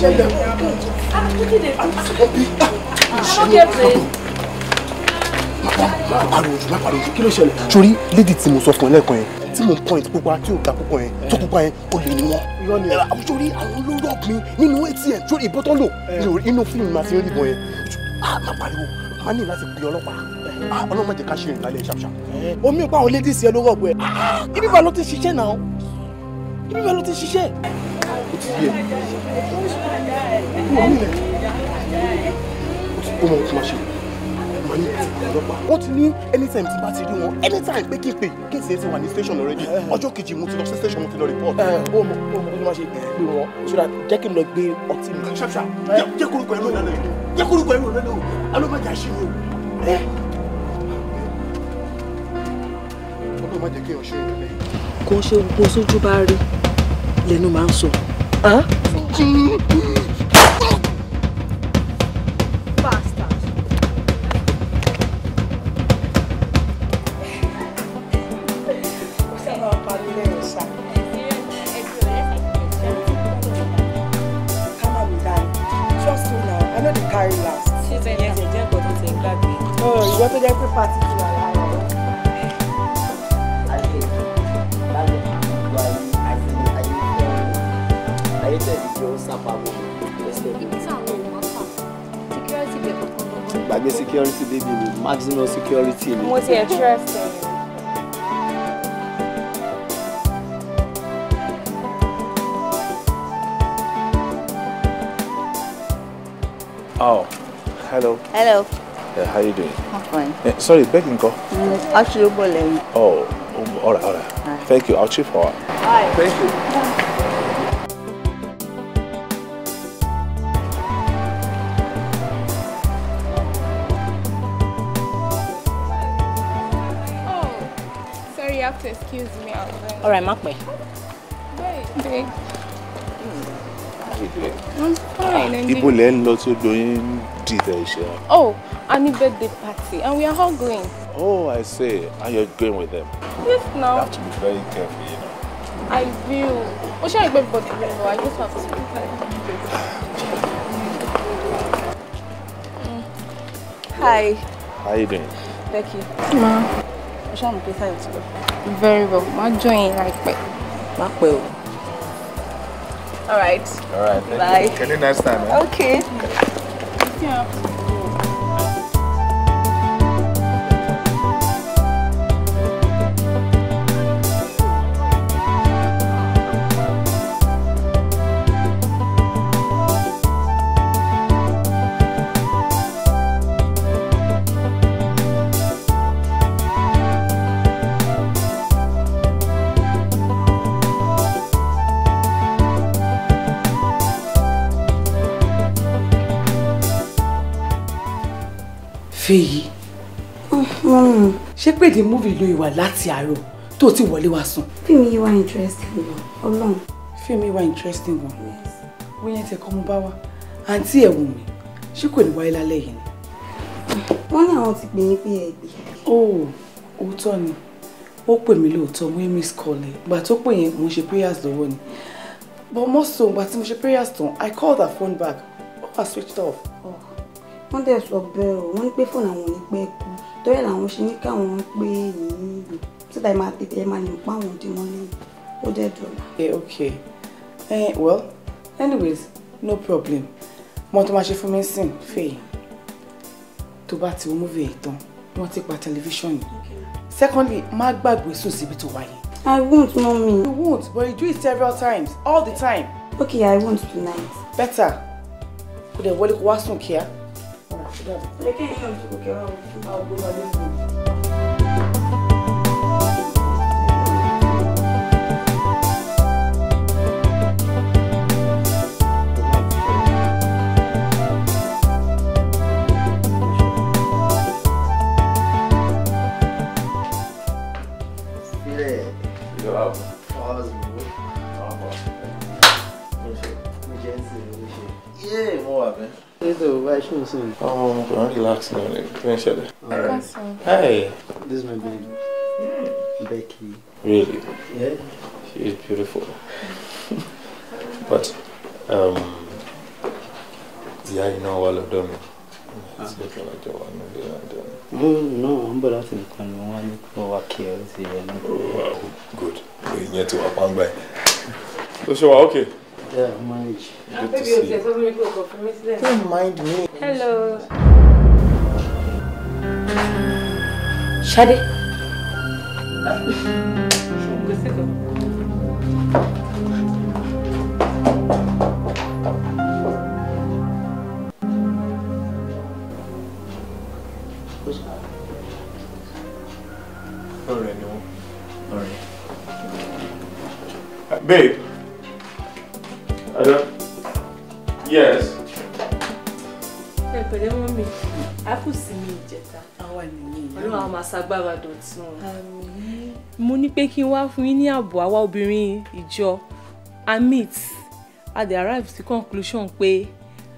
ṣiṣẹ́ bẹ́ẹ̀. Má pariwo jù, kí ló ṣẹlẹ̀? Sórí lady tí mo sọ fún ẹ lẹ́ẹ̀kan yẹn, tí mo point pupa tí ò ga púpọ̀ yẹn, tó pupa yẹn, ó lè ní wọn. Sórí àwọn ló rọ̀ mí nínú ATM, sórí ìbọn tó lò, inú fíìmù máa ti rí ìbọn yẹn. Má pariwo, má ní láti pe ọlọ́pàá. Ọlọ́run má jẹ́ ká ṣe ìrìn lálẹ́ ṣàpṣà. Omi pa àwọn ladies yẹn ló rọ̀ bọ̀ ẹ́. Ibi bá ló ti ṣiṣẹ́ náà. Ibi bá ló ti ṣiṣẹ́. Ó ti yé. Ó mọ̀ ó mọ̀ ó ti máa ṣe. Màá ní láti pe ọlọ́pàá. Wọ́n ti ní anytime tí bá ti rí wọn, anytime pé kí n pè, kéèsì ẹ ti wà ní station already. Ọjọ́ kejì mo ti lọ sí station, mo ti lọ report. Ó mọ̀ ó ti máa ṣe pé wọn, so that jẹ́ kí n lọ gbé ọtí mi. Ṣàpṣà, jẹ́ korúkọ ẹ̀rọ lálẹ́ yìí. Jẹ́ korúkọ ẹ̀rọ lálẹ́ yìí. Alọ́ má jà ṣe o. Ọlọ́run má jẹ́ kéèyàn ṣe ìrìnlẹ̀. Kò ṣe gbogbo sójú bá rí lẹ́nu máa ń sọ. Ìwọ tó jẹ́ pé pàtí ti wà lára rẹ̀. Gbàgbé security baby mi, maximum security mi. Mo ti ẹ̀ trust ẹ. Oh, hello. Hello. Yeah, how you doing? I'm fine. Sorry, Becky ńkọ́? Actually, ó bọ̀ lẹ́yìn. Oh, all right, all right. Thank you. I'll chief for her. Bye. Thank you. Oh, sorry, you have to excuse me. All right, má pẹ́. Bye, babe. How you doing? I'm fine. And Ibo lẹ ń lọ tí ó doyin dìtẹ̀ iṣẹ́. Oh, a ní birthday party and we are all going. Oh, I see. And you're going with them? Yes, now. You have to be very careful, you know. I will. Oh, should I go but I just have to. Hi. How you doing? Becky. Ma. Ó ṣáà mọ̀ pé Táyọ̀ ti lọ. Very well. Ma join láìpẹ́. Má pẹ́ o. All right. All right. Thank Bye. You. Can you next time? Eh? Okay. Yeah. Fèyí, ṣé pé the movie ló ìwà láti àárọ̀ tó ti wọlé wá sùn? Fíìmù yìí wá interesting gan, Ọlọ́run. Fíìmù yìí wá interesting gan. Wọ́n yẹn ti kọ́ mo bá wá. Àǹtí ẹ̀ wù mí, ṣé kò ní wáyé lálẹ́ yìí ni? Wọ́n ní àwọn ti pè yín pé ẹ gbé. Oh, òótọ́ ni. Ó pè mí lóòótọ́, mo ń miss call ẹ̀. Ìgbà tó pè yẹn, mo ń ṣe prayers lọ́wọ́ ni. But more so, ìgbà tí mo ṣe prayers tán, I called her phone back. Ó wà switched off. Wọ́n dẹ̀ sọ bẹ́ẹ̀ o, wọ́n ní pé fóònù àwọn ò ní pẹ́ kú. Torí ẹ̀ làwọn ṣe ní káwọn pé yìí síta ẹ̀ máa tètè ẹ̀ máa lè pa àwọn òdì wọn lẹ́yìn. Ó dẹ̀ dọ̀la. Okay, okay. Well, anyways, no problem. Mo tó máa ṣe fún mi sìn, Fèyí. Tó bá ti wo movie yìí tán, wọ́n ti pa tẹlifíṣọ̀n yìí. Secondly, má gbàgbé sùn síbi tó wáyé. I won't, mommy. You won't, but you do it several times, all the time. Okay, I won't tonight. Better. Kò dẹ̀ wọlé kó wá sùn kíá. Oh, I'm relaxing. Alright. Hey. This is my baby, Becky. Really? Yeah. She is beautiful. But, Ìyá yìí náà wà lọ́dọ̀ mi. No, ń bọ̀ láti nìkan ni wọ́n á ní kí wọ́n wá kí ẹ ó sì yẹ ní. Good. Ìyẹn ti wà pàǹgbà ẹ̀. So ṣe wà okay? Yeah, manage. Good to see you. Don't mind me. Hello. Ṣadé. Ọ̀rẹ́ ni wọ́n. Ọ̀rẹ́. Babe. Hello. Yes. Ẹ pẹ̀lẹ́ mọ́mì, a kù sí mi ìjẹta. Ọlọ́run àwọn máa ṣagbára dọ̀tun. Mo ní pé kí n wá fún yín ní ààbò àwa obìnrin ìjọ amit. A dey arrive sí conclusion pé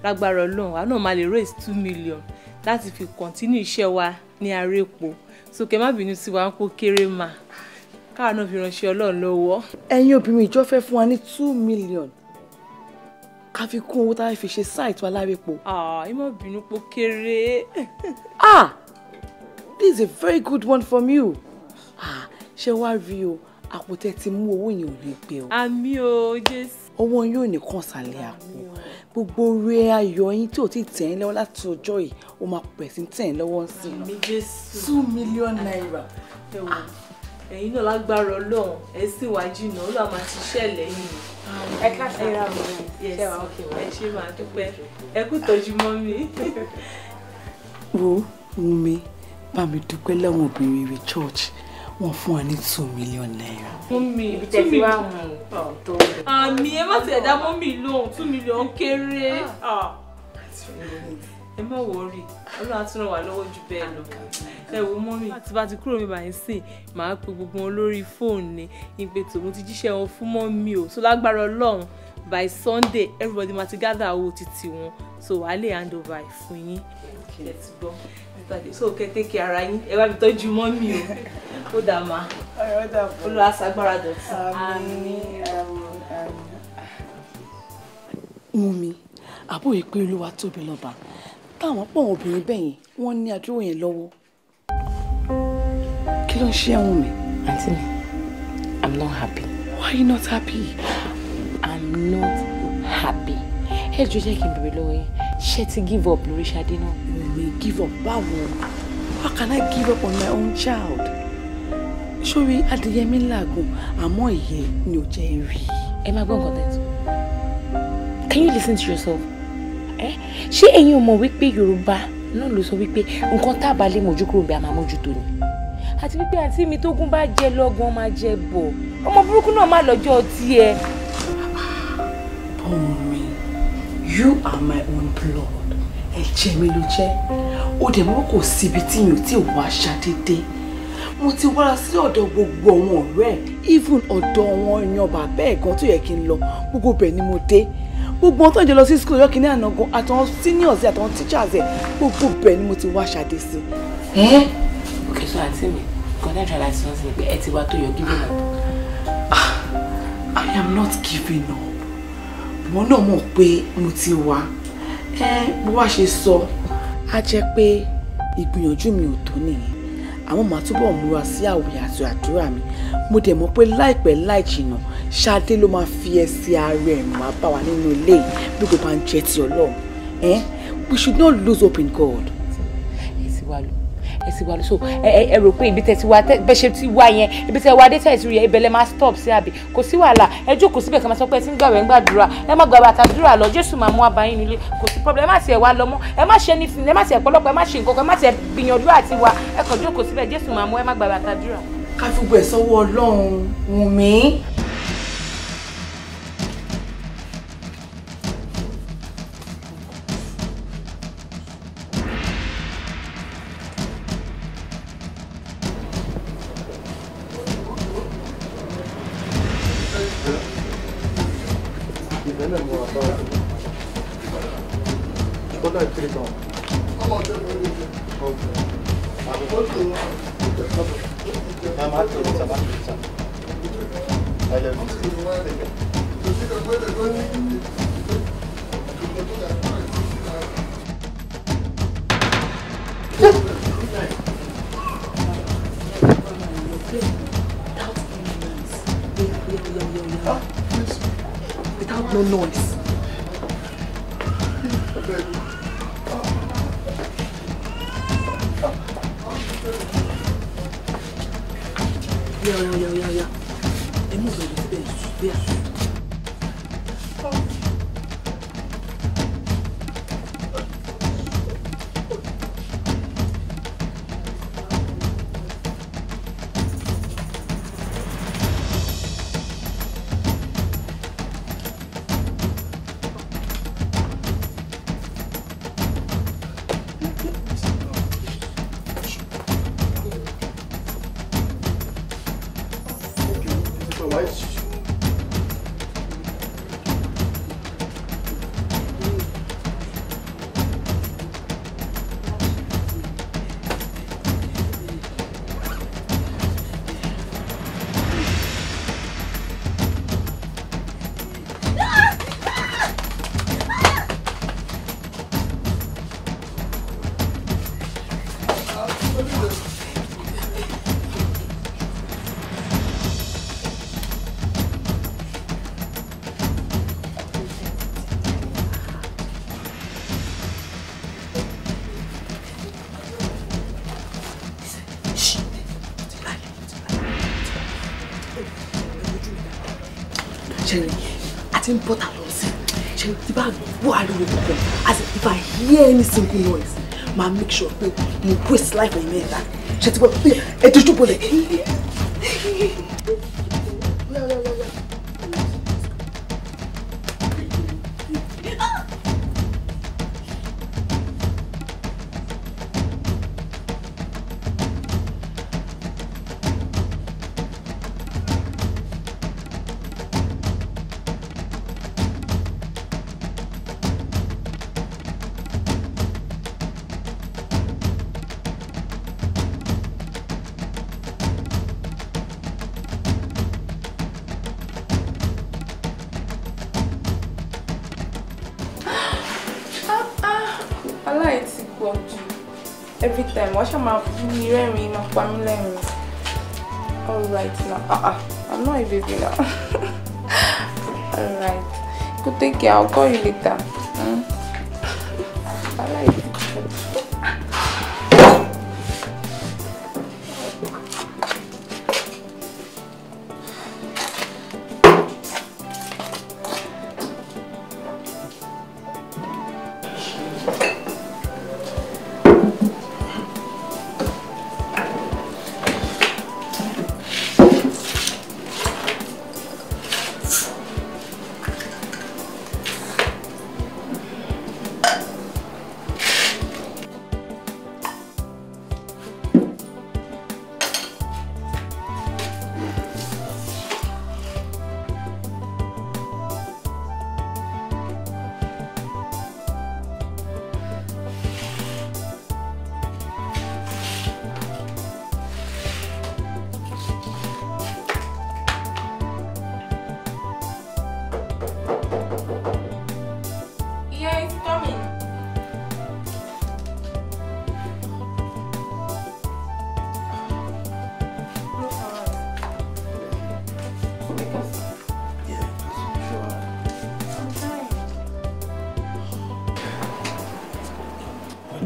lágbára Ọlọ́run, àwa náà máa lè raise 2 million láti fi continue iṣẹ́ wa ní Arépo. So kẹ́ má bínú sí wa kó kéré mà. Káwa náà fi ránṣẹ́ Ọlọ́run lọ́wọ́. Ẹ̀yin obìnrin ìjọ fẹ́ fún wa ní 2 million. Ká fi kún owó tá a fi ṣe site wa l'Arépo. Ah, ẹ má bínú pó kéré. Ah! This is a very good one from you. Ah, ṣé wàá rí o, àpò tẹ́ ti mú owó yẹn ò ní gbé o. Àmín o, Jésù. Owó yín ò ní kàn sàlẹ̀ àpò. Gbogbo oore ayọ̀ yín tí ò tí tẹ̀ yín lọ́wọ́ láti ọjọ́ yìí, ó máa pẹ̀ sí tẹ̀ yín lọ́wọ́ sí i. Àmín Jésù. 2 million naira. Ẹ wò, ẹ̀yin náà lágbára Ọlọ́run, ẹ sì wá jìnnà, Olúwa máa ṣiṣẹ́ lẹ́yìn. Ẹ káàsán. Ẹ ra mi. Yes. Ẹ ṣé máa dúpẹ́. Ẹ kú tọ́jú mọ́ mi. Wo Wunmi, bá mi dúpẹ́ lọ́wọ́ obìnrin rẹ̀ church, wọ́n fún wa ní 2 million naira. Mọ́mì, ibi tẹ́ ti wá mú un tó. Àmì ẹ má tiẹ̀ dá mọ́mì lóhùn, 2 million kéré. Ẹ má wọrí, Ọlọ́run á tún ràn wá lọ́wọ́ jù bẹ́ẹ̀ lọ. Ẹ wo mọ́mì, tí bá ti kúrò mi báyìí sìn, màá pe gbogbo wọn lórí fóònù ni ìpè tó mo ti jíṣẹ́ wọn fún mọ́mì o. So lágbára Ọlọ́run, by Sunday, everybody máa ti gather owó títí wọn. So wàá lè hand over ẹ̀ fún yín. Ẹ ti gbọ́. So kẹ́ take care ara yín, ẹ bá mi tọ́jú mọ́mì o. Ó dà máa. Olúwa ṣagbára dọ̀tun. Àmín. Wunmi, àbúrò yìí pé Olúwa tóbi lọ́ba. Táwọn pọ̀ obìnrin bẹ́ẹ̀ yẹn, wọ́n ní àdúrà yẹn lọ́wọ́. Kí ló ń ṣe Wunmi? Àǹtí mi, I'm not happy. Why are you not happy? I'm not happy. Ẹ jọ̀ọ́ jẹ́ kí n bèrè lọ́wọ́ yín, ṣé ti give up lórí Ṣadé náà? Wunmi, give up báwo? How can I give up on my own child? Sórí adìyẹ mi ń làágùn, àmọ́ ìyẹ́ ni ò jẹ́ rí. Ẹ máa gbọ́ nǹkan tẹ̀sán. Can you listen to yourself? Ṣé ẹ̀yin ò mọ̀ wípé Yorùbá náà ló sọ wípé nǹkan tá a bá lè mójú kúrò bí a máa mójútó ni? Àti wípé àǹtí mi tógún bá jẹ lọ́gán máa jẹ bọ̀. Ọmọ burúkú náà má lọ́jọ́ tiẹ̀. Bùnmi, you are my own blood. Ẹ̀jẹ̀ mi ló jẹ́. Ó dẹ̀ mọ́ kò síbi tí mi ò tí wá ṣàdédé. Mo ti wá sí ọ̀dọ̀ gbogbo àwọn ọ̀rẹ́, even ọ̀dọ̀ àwọn èèyàn bàbá ẹ̀ gan tó yẹ kí n lọ, gbogbo ibẹ̀ ni mo dé. Gbogbo wọn tó ń jẹ lọ sí school ọjọ́ kìíní àná gan, àtàwọn seniors ẹ̀ àtàwọn teachers ẹ̀, gbogbo ibẹ̀ ni mo ti wá ṣàdé sí. Okay, so àǹtí mi, nǹkan tẹ́ ń try láti sọ sí ni pé ẹ ti wá tó yọ giving up. I am not giving up. Ìwọ náà mọ̀ pé mo ti wá. Bó wá ṣe sọ, á jẹ́ pé ìgbìyànjú mi ò tó nìyẹn. Àmọ́ màá túbọ̀ múra sí àwẹ̀ àti àdúrà mi. Mo dẹ̀ mọ̀ pé láìpẹ́ láì jìnnà, Ṣadé ló máa fi ẹsẹ̀ ara ẹ̀ máa bá wa nínú ilé yìí bí kò bá ń jẹ́ ti Ọlọ́run. We should not lose hope in God. Ẹ ti wá lọ, ẹ ti wá lọ. So ẹ rò pé ibi tẹ́ ti wá bẹ́ ṣe ti wá yẹn, ibi tẹ́ wá dé tẹ́ ti rí yẹn, ibẹ̀ lẹ máa stop sí àbí? Kò sí wàhálà, ẹ jókòó síbẹ̀ kí ẹ máa sọ pé ẹ ti ń gbàwẹ̀ ń gbàdúrà, ẹ má gbàwẹ̀ àtàdúrà lọ, Jésù máa mú wá bá yín nílé, kò sí problem, ẹ má tiẹ̀ wá lọ mọ́, ẹ má ṣe anything, ẹ má tiẹ̀ pọ̀lọpọ̀, ẹ má ṣe nǹkan kan, ẹ má tiẹ̀ gbìyànjú àti wá, ẹ kàn jókòó síbẹ̀, Jésù máa mú, ẹ má gbàwẹ̀ àtàdúrà. Ká fi gbogbo ẹ̀ sọ́wọ́ Ọlọ́run, Wunmi. No noise. Yeah, yeah, yeah, yeah, yeah. Ẹ mú ìbẹ̀rẹ̀ síbẹ̀ yeah. Àti ń bọ́tà lọ sí ṣe tí bá gbọ́ ariwo kankan, as in if I hear any single noise, ma make sure pé mo waste life ẹ̀yìn mẹ́ta ṣe ti gbọ́ ẹ dojú bolẹ̀. Every time, wọ́n ṣe máa fún mi rẹ́rìn-ín, máa pa mí lẹ́rìn-ín. All right now, I'm not a baby now. All right, go take care, I'll call you later. I like it.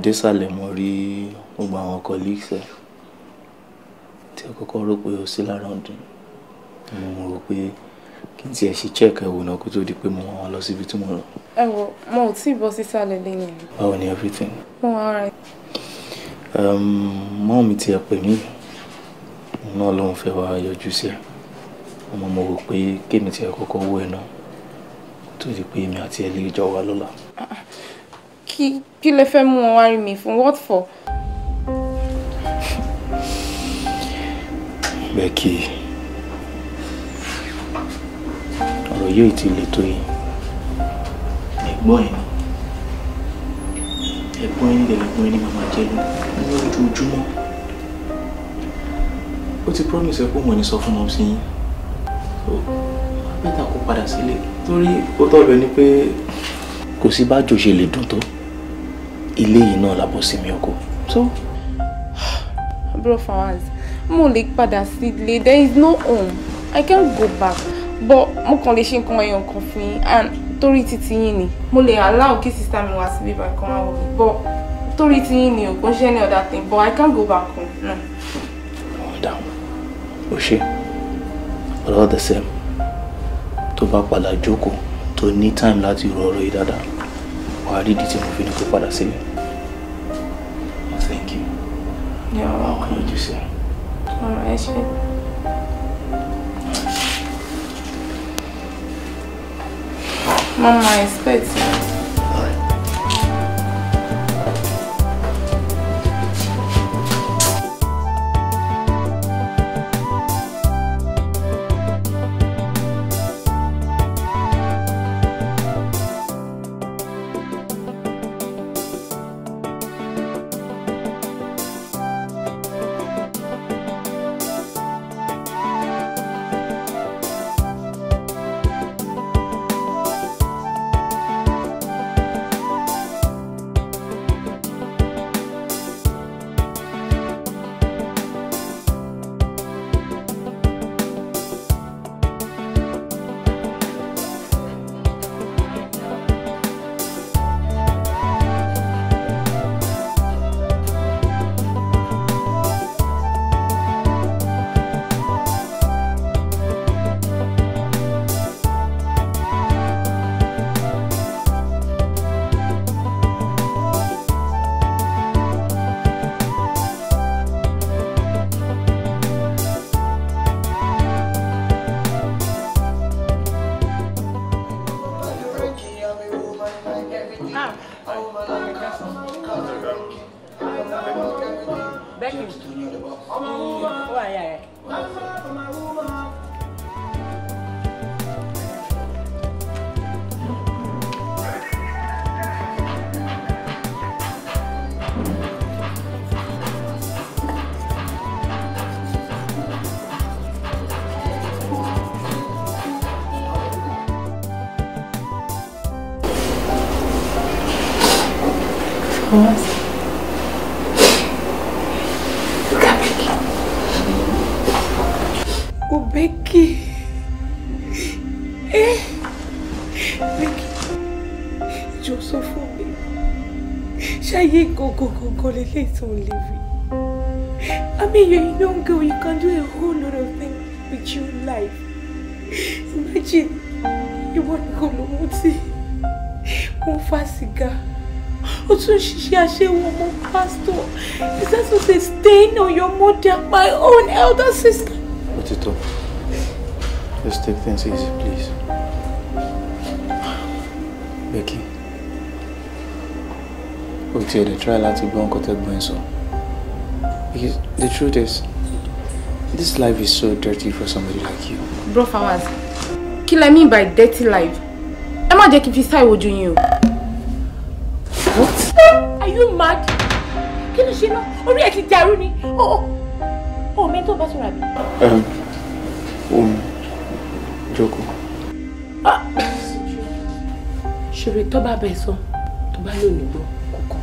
Désàlẹ̀ mo rí gbogbo àwọn colleagues ẹ̀ tí ó kọ́kọ́ rò pé ó sí lára ọdún, mo rò pé kí n tiẹ̀ ṣe check ẹ̀ wò náà kó tó di pé mo wá wọn lọ síbi tí mo lọ. Ẹ wo, mo ò tí ì bọ́ sísàlẹ̀ lẹ́yìn. Báwo ni everything? Mo wà alright. Mọ́ mi tiẹ̀ pè mí, òun náà lòun fẹ́ wá yọjú sí ẹ, ọmọ mo rò pé kémi tiẹ̀ kọ́kọ́ wò ẹ náà kó tó di pé èmi àti ẹ lè jọ wá lọ́la. Kí lẹ fẹ́ mú wọn wá rí mi fún? What for? Becky, ọ̀rọ̀ yóò ti le tó yìí. Ẹ̀gbọ́n ẹ̀ ni, ẹ̀gbọ́n ẹ̀ ní ẹ̀gbọ́n ẹ̀ ní màmá jẹ́ ní ojoojúmọ́. Ó ti promise ẹ pé òun ò ní sọ fún mọ́ sí yín. So, bẹ́tà kó padà sílé. Torí ó tọ́ bẹ ni pé kò sí bájò ṣe lè dùn tó. Ilé yìí náà làbọ̀ sí mi ọkọ. So. Bro Fawaz, mo lè padà sílé. There is no home. I can't go back. But mo kàn lè ṣe nǹkan ẹyọ kan fún yín and Torí títí yín ni. Mo lè allow kí sister mi wá síbí báyìí kan wá wò mí. But torí tí yín ni o, kò ń ṣe any other thing. But I can't go back home. No. Down. O ṣe. But all the same, tó bá padà jókòó, tó ní time láti ro ọ̀rọ̀ yìí dáadáa, wàá rí ìdí tí mo fi ní kó padà sílẹ̀. Well, thank you. You're welcome. I'll you soon. All right, ṣe. Mama, I expect you. All right. Look at Becky. Oh, Becky. Eh? Becky. Jọ̀ọ́ sọ fún mi. Ṣayé gangan lélẹ́yìí tó ń live. I mean, you're a young girl. You can do a whole lot of things with your life. Imagine, ìwọ nìkan ló mutí, ó ń fa sìgá, ó tún ṣiṣẹ́ aṣẹ́wó ọmọ pásítọ̀. Is that not a stain on your mother, my own elder sister? Otito, just take things easy, please. Becky, ó tiẹ̀ dẹ̀ try láti gbọ́ nǹkan tẹ́gbọ́n ẹ sọ. Because the truth is, this life is so dirty for somebody like you. Bro Fawaz, kí lẹ mean by dirty life? Ẹ má jẹ́ kí n fi sáì wojú yín o. What? Are you mad? Kí ló ṣe náà? Orí ẹ̀ ti dàrú ni. Oh, mi tó bá sọ̀rọ̀ àbí? Jókòó. Ṣòro tó bá bẹ̀ sọ, tó bá lónìí gbọ́, kò kàn.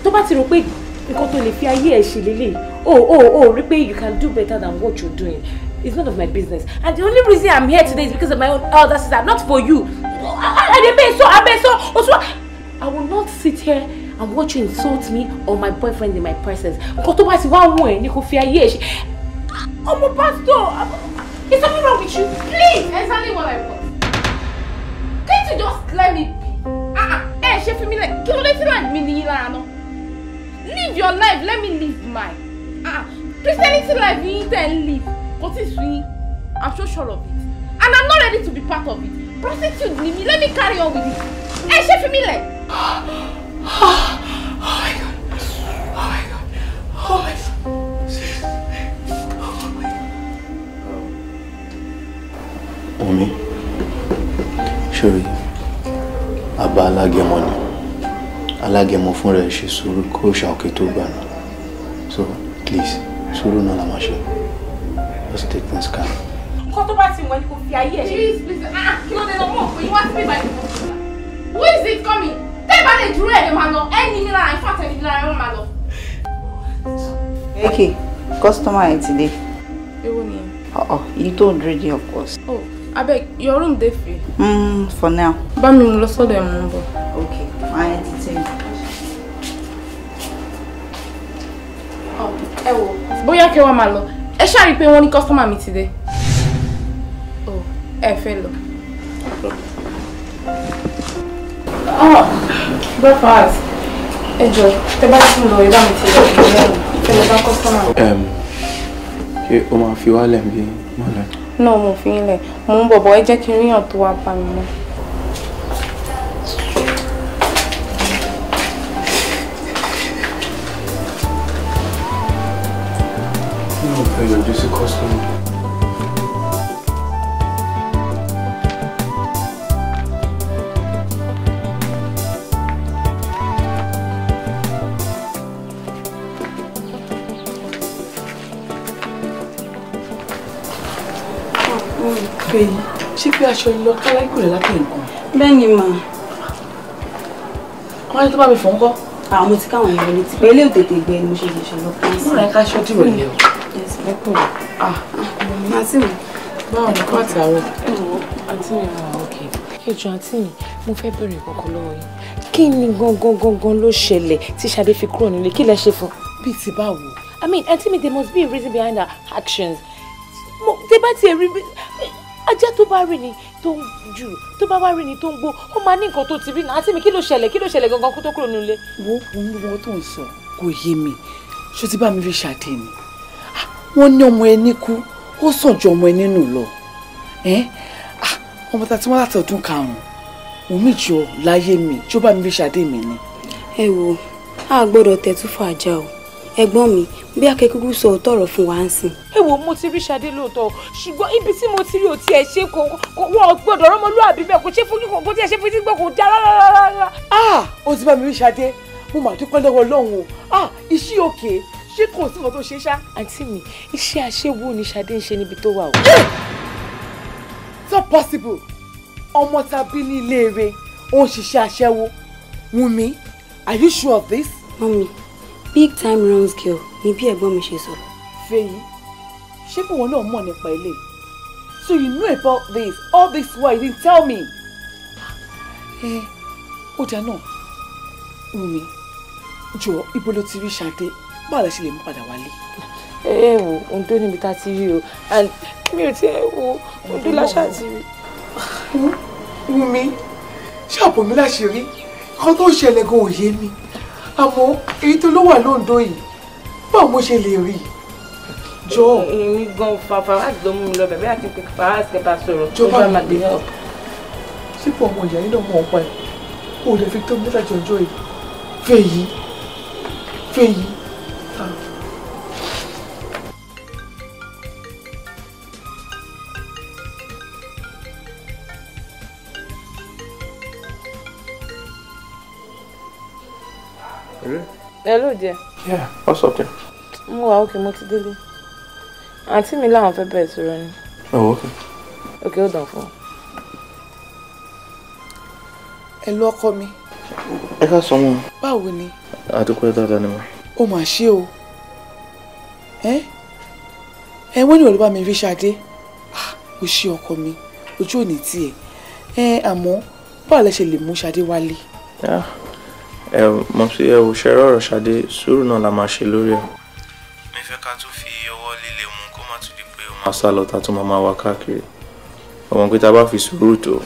Tó bá ti rò pé nǹkan tó lè fi ayé ẹ̀ ṣe lélẹ̀, oh, rí pé you can do better than what you're doing. It's none of my business. And the only reason I'm here today is because of my own elder sister, not for you. I will not sit here and watch you insult me or my boyfriend in my presence. Nǹkan tó bá ti wá wọ̀n ẹ̀ ní kò fi ayé ẹ̀ ṣe. Ọmọ pastor, is something wrong with you? Please, exactly what I want. Can't you just let me be? Ẹ ṣe fi mí lẹ̀, kí ló dé tí life mi nìyí lára náà? Live your life, let me live mine. Christianity life yín tẹ̀ ń live, kò tí ì sú yín. I'm so sure of it. And I'm not ready to be part of it. Prostitute ni mi, let me carry on with it. Ẹ ṣe fi mí lẹ̀. Oh my God. Oh my God. Oh my God. Wunmi, ṣòrí, àbá alágẹmọ ni. Alágẹmọ fúnra ẹ̀ ṣe sùúrù kó ṣàòkè tó gbà náà. So please, sùúrù náà la máa ṣe. Just take things calm. Nǹkan tó bá ti wọ̀ ni kò fi ayé ẹ̀ ṣe. Please, please, kí ló dé lọ mọ̀ pé wá sí ìbàdí kan. Who is it coming? Tẹ́ ẹ bá lè dúró ẹ̀ lè máa lọ, ẹ ní mi lára, in fact ẹ ní mi lára ẹ wọ́n máa lọ. Becky, customer ẹ ti dé. Èwo ni? You don't read it, of course. Oh, Abeg, your room dey free? For now. Bá mi mú lọ sọ́dọ̀ ẹ̀ mò ń bọ̀. Okay, I entertain you. Ẹ wò, bóyá kí wọ́n máa lọ. Ẹ ṣáà rí i pé wọ́n ní kọ́sítọ́mà mi ti dé. Oh, ẹ fẹ́ lọ. Oh, breakfast. Ẹ jọ̀ọ́, tẹ́ bá ti ń lọ, ẹ bá mi ti lọ ìlú fẹ́ lọ bá kọ́sítọ́mà mi. Ṣé o máa fi wálẹ̀ bí mọ́lẹ̀? No, mo fi yín lẹ̀. Mo ń bọ̀ bọ̀, ẹ jẹ́ kí n ríyàn tó wá bá mi mọ́. Mi ò fẹ́ yọjú sí kọ́sítọ́mà. Fèyí, ṣé pé aṣọ ìlọ kálákùrẹ̀ láti nǹkan? Bẹ́ẹ̀ ni mà. Wọ́n ní tó bá mi fọ̀ ń kọ́. Àwọn mo ti káwọn èèyàn létí pé ilé òtètè gbẹ ni mo ṣe lè ṣe lọ kí n sí. Wọ́n rẹ̀ ká aṣọ dìrọ̀ ilé o. Àǹtí mi. Báwo ni kò àtàrọ̀? Ẹ wo, àǹtí mi wà òkè. Ẹ jọ̀ọ́ àǹtí mi, mo fẹ́ bẹ̀rẹ̀ ìkọ̀kọ̀ lọ́wọ́ yín. Kí ni gangan gangan ló ṣẹlẹ̀ tí Ṣadé fi kúrò nílé? Kí lẹ ṣe fún? Bíi ti báwo? I mean, àǹtí mi, there must be a reason behind her actions. Tẹ bá tiẹ̀ rí ajá tó bá rí ni tó ń jù, tó bá wá rí ni tó ń gbó, ó máa ní nǹkan tó ti rí náà. Àǹtí mi, kí ló ṣẹlẹ̀? Kí ló ṣẹlẹ̀ gangan kó tó kúrò nílé? Wo ohun tó ń sọ kò yé mi. Ṣó ti bá mi rí Ṣadé ni? Wọ́n ní ọmọ ẹni kú, ó sàn ju ọmọ ẹni nù lọ. Ọmọ ta tí wọ́n láti ọdún karùn-ún, òun jọ láyé mi, ṣó bá mi rí Ṣadé mi ni. Ẹ wo, a gbọ́dọ̀ tẹ̀tú fún ajá o. Ẹ̀gbọ́n mi, bí akẹ́kọ̀ọ́ sọ òótọ́ ọ̀rọ̀ fún wa ń sìn. Ẹ wo, mo ti rí Ṣadé lóòótọ́, ṣùgbọ́n ibi tí mo ti rí òtí ẹ̀ ṣe kò wọ́n gbọ́dọ̀ rọ́mọlúàbí bẹ́ẹ̀ kò ṣe fojú kò tí ẹ̀ ṣe fojú gbọ́ kò dá rárá. Ah, o ti bá mi rí Ṣadé, mo mà dúpẹ́ lọ́wọ́ Ọlọ́run o. Ah, iṣẹ́ òkè, ṣé kò sí nǹkan tó ṣe ṣá? Àǹtí mi, iṣẹ́ aṣẹ́wó ni Ṣadé ń ṣe níbi tó wà o. It's not possible. Ọmọ tàbí ní ilé eré, ó ń ṣiṣẹ́ aṣẹ́wó. Wùnmí, are you sure of this? Mọ́mí, big time runs girl ni bí ẹ̀gbọ́n mi ṣe sọ. Fèyí, ṣé bí wọn náà mọ̀ nípa ilé? So you know about this, all this while you didn't tell me. Ẹ ó dáa náà, Wùnmí, jọ ibo ló ti rí Ṣadé, báwo la ṣe lè mú padà wálé? Ẹ wo, Oǹdó níbi tá a ti rí o, and mi ò tiẹ̀ wo Oǹdó láṣà ti rí. Wùnmí, ṣàbò mi láṣìírí, nǹkan tó ń ṣẹlẹ̀ gan ò yé mi. Àmọ́ èyí tó ló wà lóńdó yìí, báwo mo ṣe lè rí i? Jọ. Èmi gan Faraz ló mú mi lọ bẹ̀rẹ̀ àti pé Faraz kẹta sọ̀rọ̀ tó bá máa dé help. Sípò ọmọ ìyá yín náà mọ̀ ọ́ pa ẹ̀, o lè fi tó mi láti ọjọ́ yìí. Fèyí, Fèyí. Hello dear. Yeah, what's up there? Mo wà okay, mo ti délé. Àǹtí mi láwọn fẹ́ bẹ̀rẹ̀ sọ̀rọ̀ ni. Oh, okay. Okay, hold on fún. Ẹ lọ ọkọ mi. Ẹ ká sọ wọn. Báwo ni? Àdúpẹ́ dáadáa ni mo. Ó mà ṣe o. Ẹ wọ́n ní ìwọ ló bá mi rí Ṣadé. Ó ṣe ọkọ mi, ojú ò ní tiẹ̀. Ẹ àmọ́ báwo lẹ ṣe lè mú Ṣadé wálé? Ẹ mọ̀ sí ẹ ò ṣe rọrọ̀ Ṣadé, sùúrù náà la máa ṣe lórí ẹ̀. Mi fẹ́ ká tún fi ọwọ́ líle mú kó má tún di pé ó máa sá lọ tá tún máa wá káàkiri. Ọmọ pé tá a bá fi sùúrù tó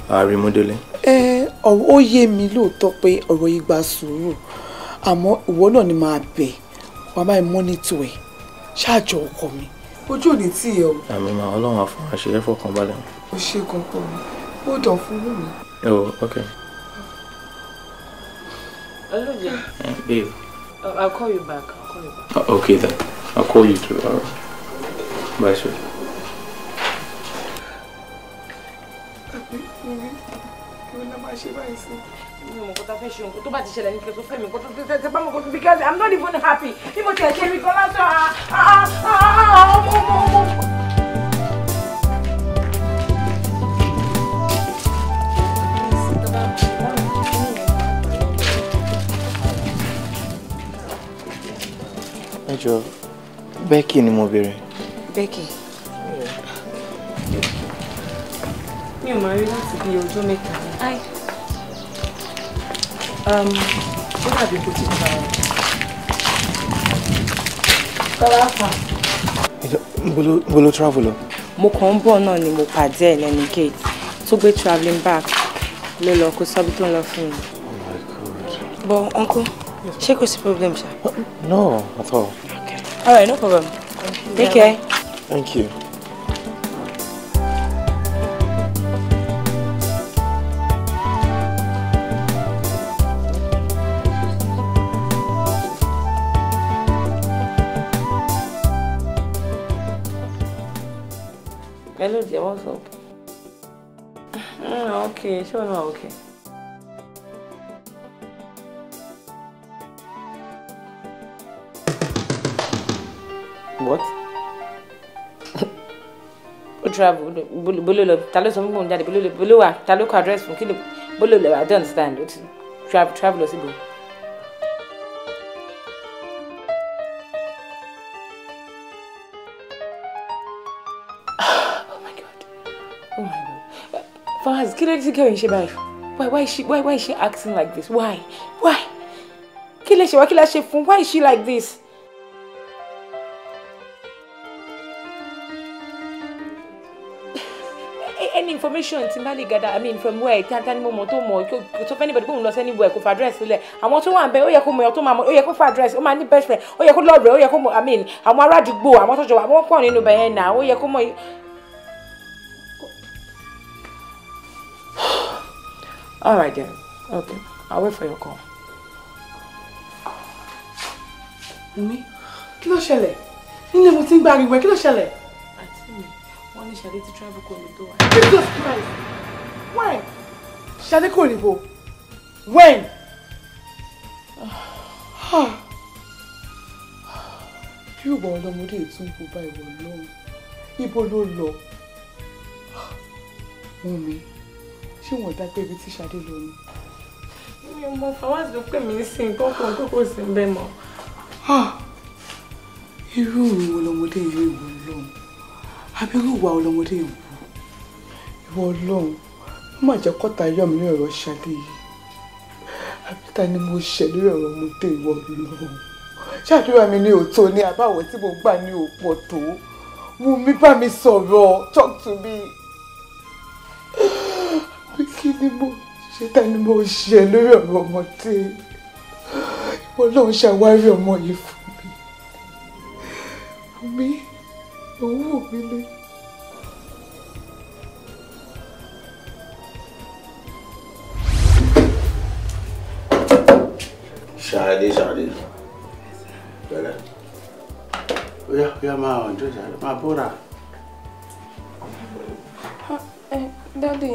àárín mú délé. Ẹ ọ̀rọ̀ ó yé mi lóòótọ́ pé ọ̀rọ̀ yìí gba sùúrù, àmọ́ ìwọ náà ni máa bẹ̀ wàá máa mọ́nítò ẹ̀ ṣáàjọ ọkọ mi. Ojú ò ní tì ẹ́ o. Àmì màá Ọlọ́run á fún wa ṣe é fọkànbalẹ̀. Ó ṣe kankan mi, ó dàn fún mi. Oh, okay. Hello, dear. Babe. I'll call you back. I'll call you back. Okay then. I'll call you too. All right. Bye, sir. Because I'm not even happy. Ẹ jọ̀ọ́, Becky ni mo béèrè. Becky. Mi ò máa rí láti bí ọjọ́ mẹ́ta ni. Hi. Ó dàbí kò ti ta ọ. Bọ́lá fà. Níbo ló travel lọ? Mo kàn ń bọ̀ náà ni mo pàdé ẹ̀ lẹ́nu gate tó gbé travelling back ló lọ kó sọ́bí tó ń lọ fún mi. Oh my God. But uncle, ṣé kò sí problem ṣá? No, at all. Okay. All right, no problem. Take care. Thank you. Hello dear, what's up? Okay, sure, no, okay. What? O travel, bolo lo, ta ló sọ fún jáde, bolo bolo wà, ta ló kọ address fún kí ló, bolo lo, I don't understand. O ti travel lọ síbo. Oh my God. Faz, kí ló dé tí Kẹ́hìn ṣe báyìí? Why is she acting like this? Why? Why? Kí lè ṣe wá, kí la ṣe fún? Why is she like this? Any information tí n bá lè gather, I mean from where, tani mo mọ̀ tó mọ̀, kò tó fẹ́ anybody pé òun lọ sí anywhere, kò fa address sílẹ̀. Àwọn tó wà ń bẹ, ó yẹ kó mọ̀, tó máa mọ̀, ó yẹ kó fa address, ó máa ní best friend, ó yẹ kó lọ́ọ̀rẹ́, ó yẹ kó mọ̀, I mean, àwọn ará àdúgbò, àwọn tó jọ wà, wọ́n pọ̀ nínú ibẹ̀ yẹn náà, ó yẹ kó mọ̀. All right then. Okay. I'll wait for your call. Wunmi, kí ló ṣẹlẹ̀? Nílé mo ti ń gba ariwo ẹ̀, kí ló ṣẹlẹ̀? Àǹtí mi, wọ́n ní Ṣadé ti travel kò ní tó wà. Jesus Christ! When? Ṣadé kò ní bo? When? Bí ò bá ọlọ́mọdé tún kó bá ìwọ lọ́hùn, ibo ló lọ? Wunmi, ṣé wọ́n dá pé ibi tí Ṣadé lọ ni? Mi ò mọ, Fawaz ló pè mí sí nǹkan kan tó kò sí ń bẹ́ mọ́. Irú ìwọ ọlọ́mọdé yìí ìwọ lọ́hùn, àbí irú ìwà ọlọ́mọdé ìwọ ìwọ lọ́hùn, ó má jẹ́ kọ́ta yọ̀ mí lórí ọ̀rọ̀ Ṣadé yìí. Àbí ta ni mo ṣẹ̀ lórí ọ̀rọ̀ ọmọdé ìwọ lọ́hùn? Ṣàdúrà mi ní òótọ́ ní àbáwọ̀ tí mo gbà ní òpọ̀ tó. Wùmí bá mi sọ̀rọ̀, talk to me. Bí kí ni mo ṣe, ta ni mo ṣe lórí ọ̀rọ̀ ọmọdé? Ìwọ lọ́hùn ṣàwárí ọmọ yìí fún mi. Wùmí, òun wò mí ni. Ṣadé, Ṣadé. Pẹ̀lẹ́. Óyá, óyá máa ọ̀njọ́ Ṣadé, máa bọ́ra. Daddy,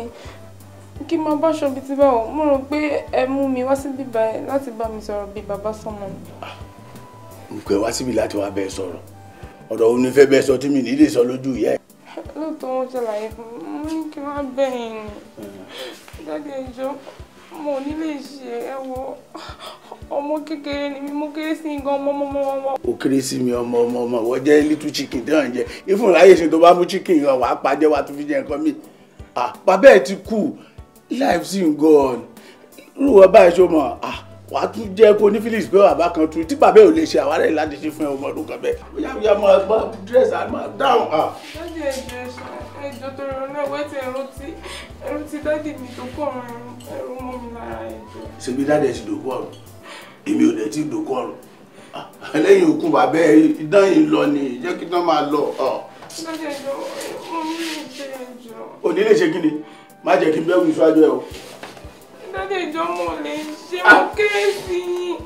kí n máa bá aṣọ bíi ti báwo, mo rò pé ẹ mú mi wá síbí báyìí láti bá mi sọ̀rọ̀ bíi bàbá sọ́mọ. Mo pè wá síbi láti wá bẹ́ẹ̀ sọ̀rọ̀. Ọ̀rọ̀ òun ni fẹ́ bẹ́ẹ̀ sọ tí mi ní lè sọ lójú ìyá ẹ̀. Lóòótọ́ wọ́n ṣàlàyé fún mi, mo ní kí n má bẹ̀yìn ni. Daddy ẹ jọ̀ọ́, mo ò ní lè ṣe ẹ wo ọmọ kékeré ni mi, mo kéré sí gan ọmọ ọmọ ọmọ. O kéré sí mi ọmọ ọmọ ọmọ, wọ́n jẹ́ little chicken tí wọ́n jẹ. Ifun láyé ṣe tó bá mú chicken yẹn wàá pàjẹ́ wàá tún fi jẹ nǹkan mi. Bàbá ẹ̀ ti kú, life sì ń go on. Irú wọn báyìí ṣó mọ̀, wàá tún jẹ́ kó ní Felix pé bàbá kan tún tí bàbá ò lè ṣe àwárẹ̀ láti ṣe fún ẹ ọmọ ọdún kan bẹ́ẹ̀. Bóyá bóyá máa gbọ́ dress and máa down. Daddy ẹ jọ̀ọ́ ẹ jọ̀ọ́ torí ọ̀nà ẹ̀wẹ́ tí ẹ̀rù ti daddy mi tó kọ̀ ọ̀run ẹ̀rù mọ́ mi lára ẹ jọ̀ọ́. Ṣebí daddy ẹ ti dòkú ọ̀run, èmi ò dẹ̀ ti dòkú ọ̀run. Lẹ́yìn òkú bàbá ẹ idán yìí lọ ni jẹ́ kí tán máa lọ. Daddy ẹ jọ̀ọ́ mo ní lè ṣe ẹ jọ̀ọ́. O ní lè ṣe kí ni? Má jẹ́ kí n bẹ́ẹ̀ wí síwájú ẹ o. Daddy ẹ jọ̀ọ́ mo lè ṣe, mo kéré sí yín.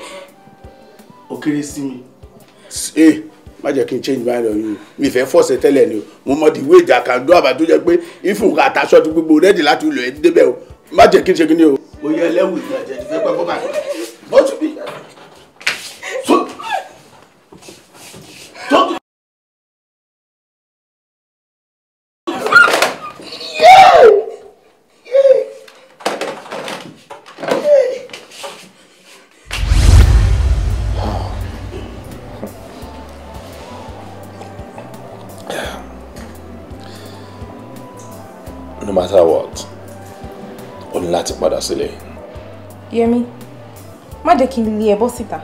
O kéré sí mi. Ee, má jẹ́ kí n change mind on you. Mi fẹ́ fọ̀sẹ̀ tẹ́lẹ̀ ni o. Mo mọ the way ìjà kan dún àbá tó jẹ́ pé ìfún àtàṣọ ti gbogbo rẹ́dì láti lò ẹ́ débẹ̀ o. Má jẹ́ kí n ṣe kí ni o. O yẹ ẹlẹ́wù ìgbà jẹ́ ti fẹ́ pẹ́ fọ́ báyìí. Bọ́tú bí. No matter what, o ní láti padà sílé. Yẹmi, má jẹ́ kí n lé ẹ bọ́ síta.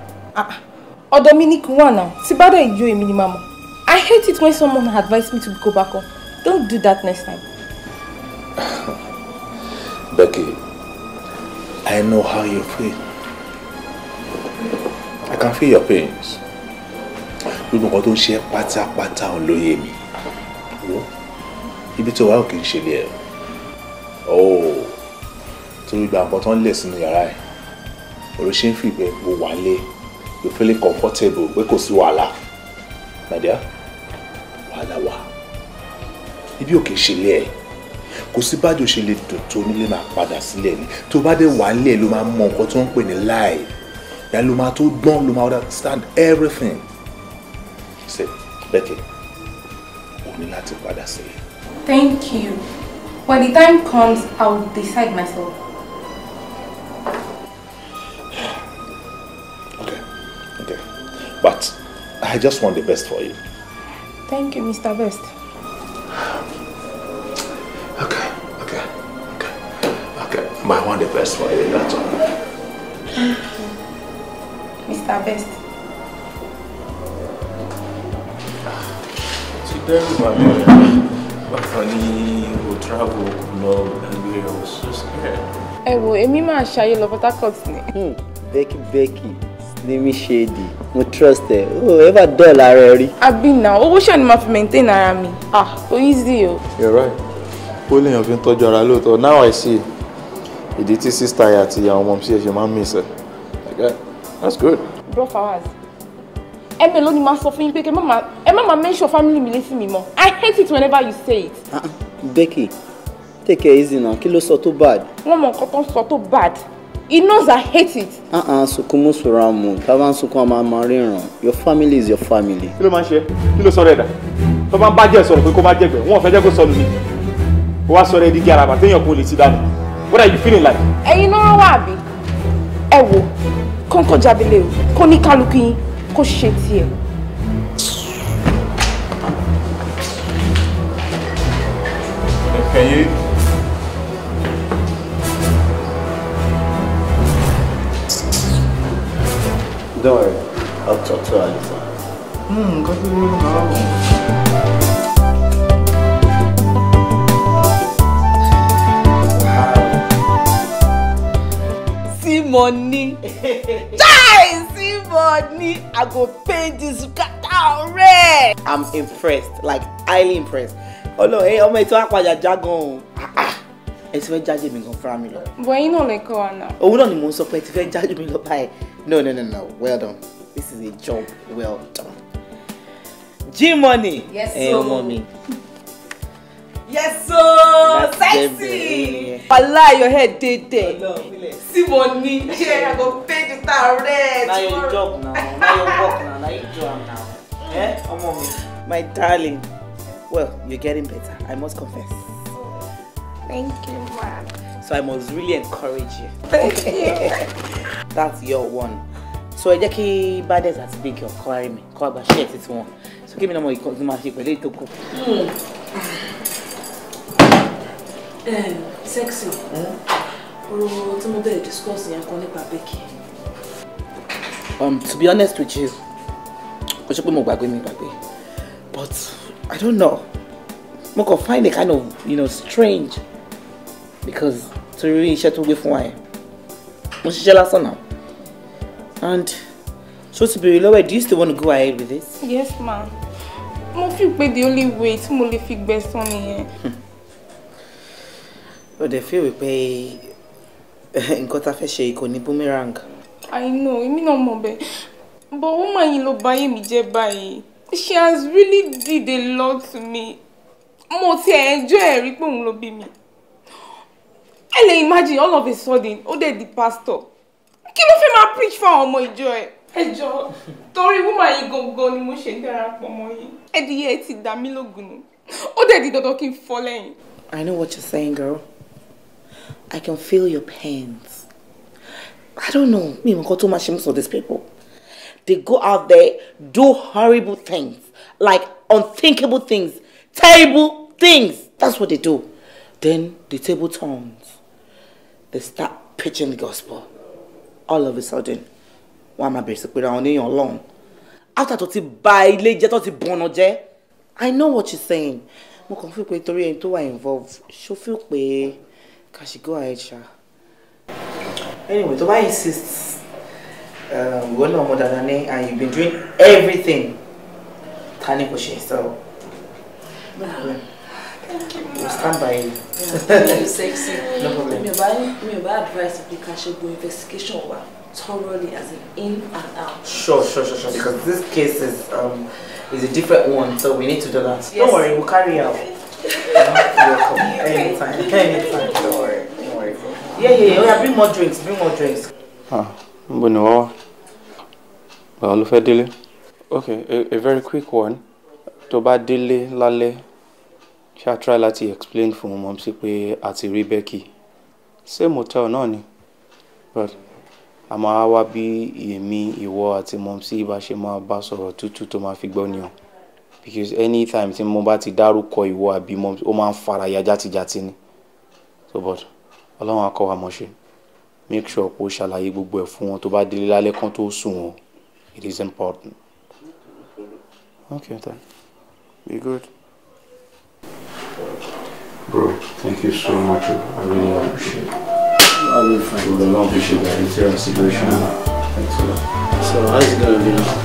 Ọ̀dọ̀ mi ní kí n wà náà, tí bá dẹ̀ yó èmi ni màá mọ̀. I hate it when someone advises me to go back home. Don't do that next time. Becky, I know how you feel. I can feel your pains. Gbogbo nǹkan tó ń ṣe pátápátá òun ló yé mi. Wo ibi tó wà ò kì í ṣe lé ẹ. Oh, torí gba nǹkan tó ń lẹ̀ sínú yàrá ẹ̀. Òrò ṣe ń fi ìgbẹ́ wo wà lé. You feel comfortable pé kò sí wàhálà. My dear, wàhálà wà. Ibi ò kì í ṣe lé ẹ. Kò sí bájò ṣe lè dùn tó nílé máa padà sílẹ̀ ni. Tó bá dé wà lé ló máa mọ nǹkan tó ń pè ní life. Ìyá ló máa tó gbọ́n ló máa understand everything. Say, Becky, o ní láti padà sílé. Thank you. When the time comes, I will decide myself. Okay, okay. But I just want the best for you. Thank you, Mr. Best. Okay. But I want the best for you, that's all. Thank you, Mr. Best. Ti dẹ́rù bà mí rẹ̀. Bákan ní o travel lọ gbàgbé rẹ̀, I was so scared. Ẹ wo, èmi máa ṣayé lọ Port Harcourt ni. Becky, Slimmy Shady, mo trust ẹ, o ever dull ara ẹ rí. Àbí náà, owó ṣáà ni màá fi maintain ara mi. Ah, ó easy o. You're right. Ó léèyàn fi ń tọ́jú ara lóòótọ́. Now I see. Ìdí tí sísá ẹ̀ àti àwọn ọmọ mi ṣe máa ń miss ẹ̀. Okay, that's good. Bro Fawaz, ẹ mélòó ni màá sọ fún yín pé ẹ má máa mention family mi létí mi mọ́. I hate it whenever you say it. Becky, take it easy now. Kí ló sọ tó bad? Wọ́n mọ nǹkan tó ń sọ tó bad. He knows I hate it. Sunkún mú sùúrù mu, tá a bá ń sunkún a máa máa ríran. Your family is your family. Kí ló máa ń ṣe? Kí ló sọ̀rọ̀ ẹ̀dá? Tó bá ń bá jẹ́ sọ̀rọ̀ pé kó má jẹ̀gbẹ́, wọ́n ò fẹ́ jẹ́ kó sọnù ni. Ó wá sọ̀rọ̀ ẹ̀dí gí araba téèyàn kò lè ti dànù. What are you feeling like? Ẹ̀yin náà wà bí? Ẹ wo, kọ́ńkọ́ jábílẹ̀ o, kó ní kálukú yín, kó ṣe tiẹ̀. Can you? Don't worry, I'll talk to her later. Nǹkan tó lè máa wọ̀. See money. Chai, see money. I go pay this scatter red. I'm impressed, like highly impressed. Ọlọ́run, ẹ ọmọ ètò àpàjà jágan o. Ẹ ti fẹ́ jáde mi gan fúnra mi lọ. Bọ̀ ẹ̀yin náà lè kọ́ wa náà. Òun náà ni mò ń sọ pé ẹ ti fẹ́ jáde mi lọ báyìí. No. Well done. This is a job well done. G-Money. Yes, sir. Ọmọ mi. Yes, so sexy. Wallahi, your head dey there. See money. Yeah, I go pay the town rent. Na your job now. Na your work now. Na you do am now. Eh, ọmọ mi. My darling. Well, you're getting better. I must confess. Thank you, ma. So I must really encourage you. Thank you. That's your one. So ẹ jẹ́ kí Bades àti Big Girl kọ́ ara mi, kọ́ àgbà ṣẹ́ẹ̀ títí wọn. So kí mi náà mọ ìkan tí máa ṣe pẹ̀lú ìtókù. Sexy. Ọ̀rọ̀ tí mo bẹ̀rẹ̀ discuss yẹn kan nípa Becky. To be honest with you, kò ṣe pé mo gbàgbé mi gbàgbé, but I don't know. Mo kàn find it kind of, you know, strange because torí iṣẹ́ tó gbé fún wa yẹn, mo ṣiṣẹ́ lásán náà. And so to be lọ́wọ́, do you still want to go ahead with this? Yes, ma. Mo feel pé the only way tí mo lè fi gbẹ̀san nìyẹn. Ó dẹ̀ feel pé nǹkan tá a fẹ́ ṣe kò ní boomerang. I know, èmi náà mọ̀ bẹ́ẹ̀. But woman yìí ló bà ayé mi jẹ́ báyìí. She has really did a lot to me. Mo ti enjoy ẹ̀ rí pé òun ló bí mi. Ẹ lè imagine all of a sudden, ó dẹ̀ di pastor. Kí ló fẹ́ máa preach fún àwọn ọmọ ìjọ ẹ̀? Ẹ jọ̀ọ́, torí woman yìí gangan ni mo ṣe ń darapọ̀ mọ́ yìí. Ẹdìyẹ ti dà mí lógun nù. Ó dẹ̀ di dandan kí n fọ́ lẹ́yìn. I know what you're saying, girl. I can feel your pains. I don't know. Me, mo nǹkan tó máa ṣe most of these people. They go out there, do horrible things, like unthinkable things, terrible things. That's what they do. Then the table turns. They start preaching the gospel. All of a sudden, wọ́n á máa bẹ̀rẹ̀ sí pé àwọn oníyàn Ọlọ́run. After tó ti ba ilé jẹ́, tó ti bọ̀nà jẹ́. I know what you're saying. Mo kàn feel pé torí ẹni tó wà involved, ṣó feel pé ká ṣe go ahead ṣá. Anyway, tó bá insist, ìwọ náà mọ dáadáa ní, and you've been doing everything ta ni kò ṣe, so no problem. We'll stand by you. Yeah, sexy. No problem. Mi ò bá advice pé ká ṣe gbogbo investigation wa thoroughly, as in and out. Sure. Because this case is a different one, so we need to do that. Yes. Don't worry, we'll carry out. You're welcome. Anytime. Don't worry. Yeah. Oh, yeah, bring more drinks. Ah, níbo ni wọ́n wà? Báwo ló fẹ́ délé? Okay, a very quick one. Tó bá délé lálẹ́, ṣá try láti explain fún mọ́mísí pé a ti rí Becky. Same hotel náà ni, but a máa wá bí èmi, ìwọ àti mọ́mísí bá ṣe máa bá sọ̀rọ̀ tútù tó máa fi gbọ́ ni o. Because anytime tí mo bá ti dárúkọ ìwọ àbí mọ́mísí, ó máa ń fara ya játijàti ni. So but Ọlọ́run á kọ́ wa mọ̀ ṣe. Make sure kó ṣàlàyé gbogbo ẹ̀ fún wọn tó bá délé lálẹ́ kan tó sùn wọn. It is important. Okay then. Be good. Bro, thank you so much. I really appreciate it. I'll be fine. We will appreciate that entire situation. Thanks a lot. So how's it gonna be now?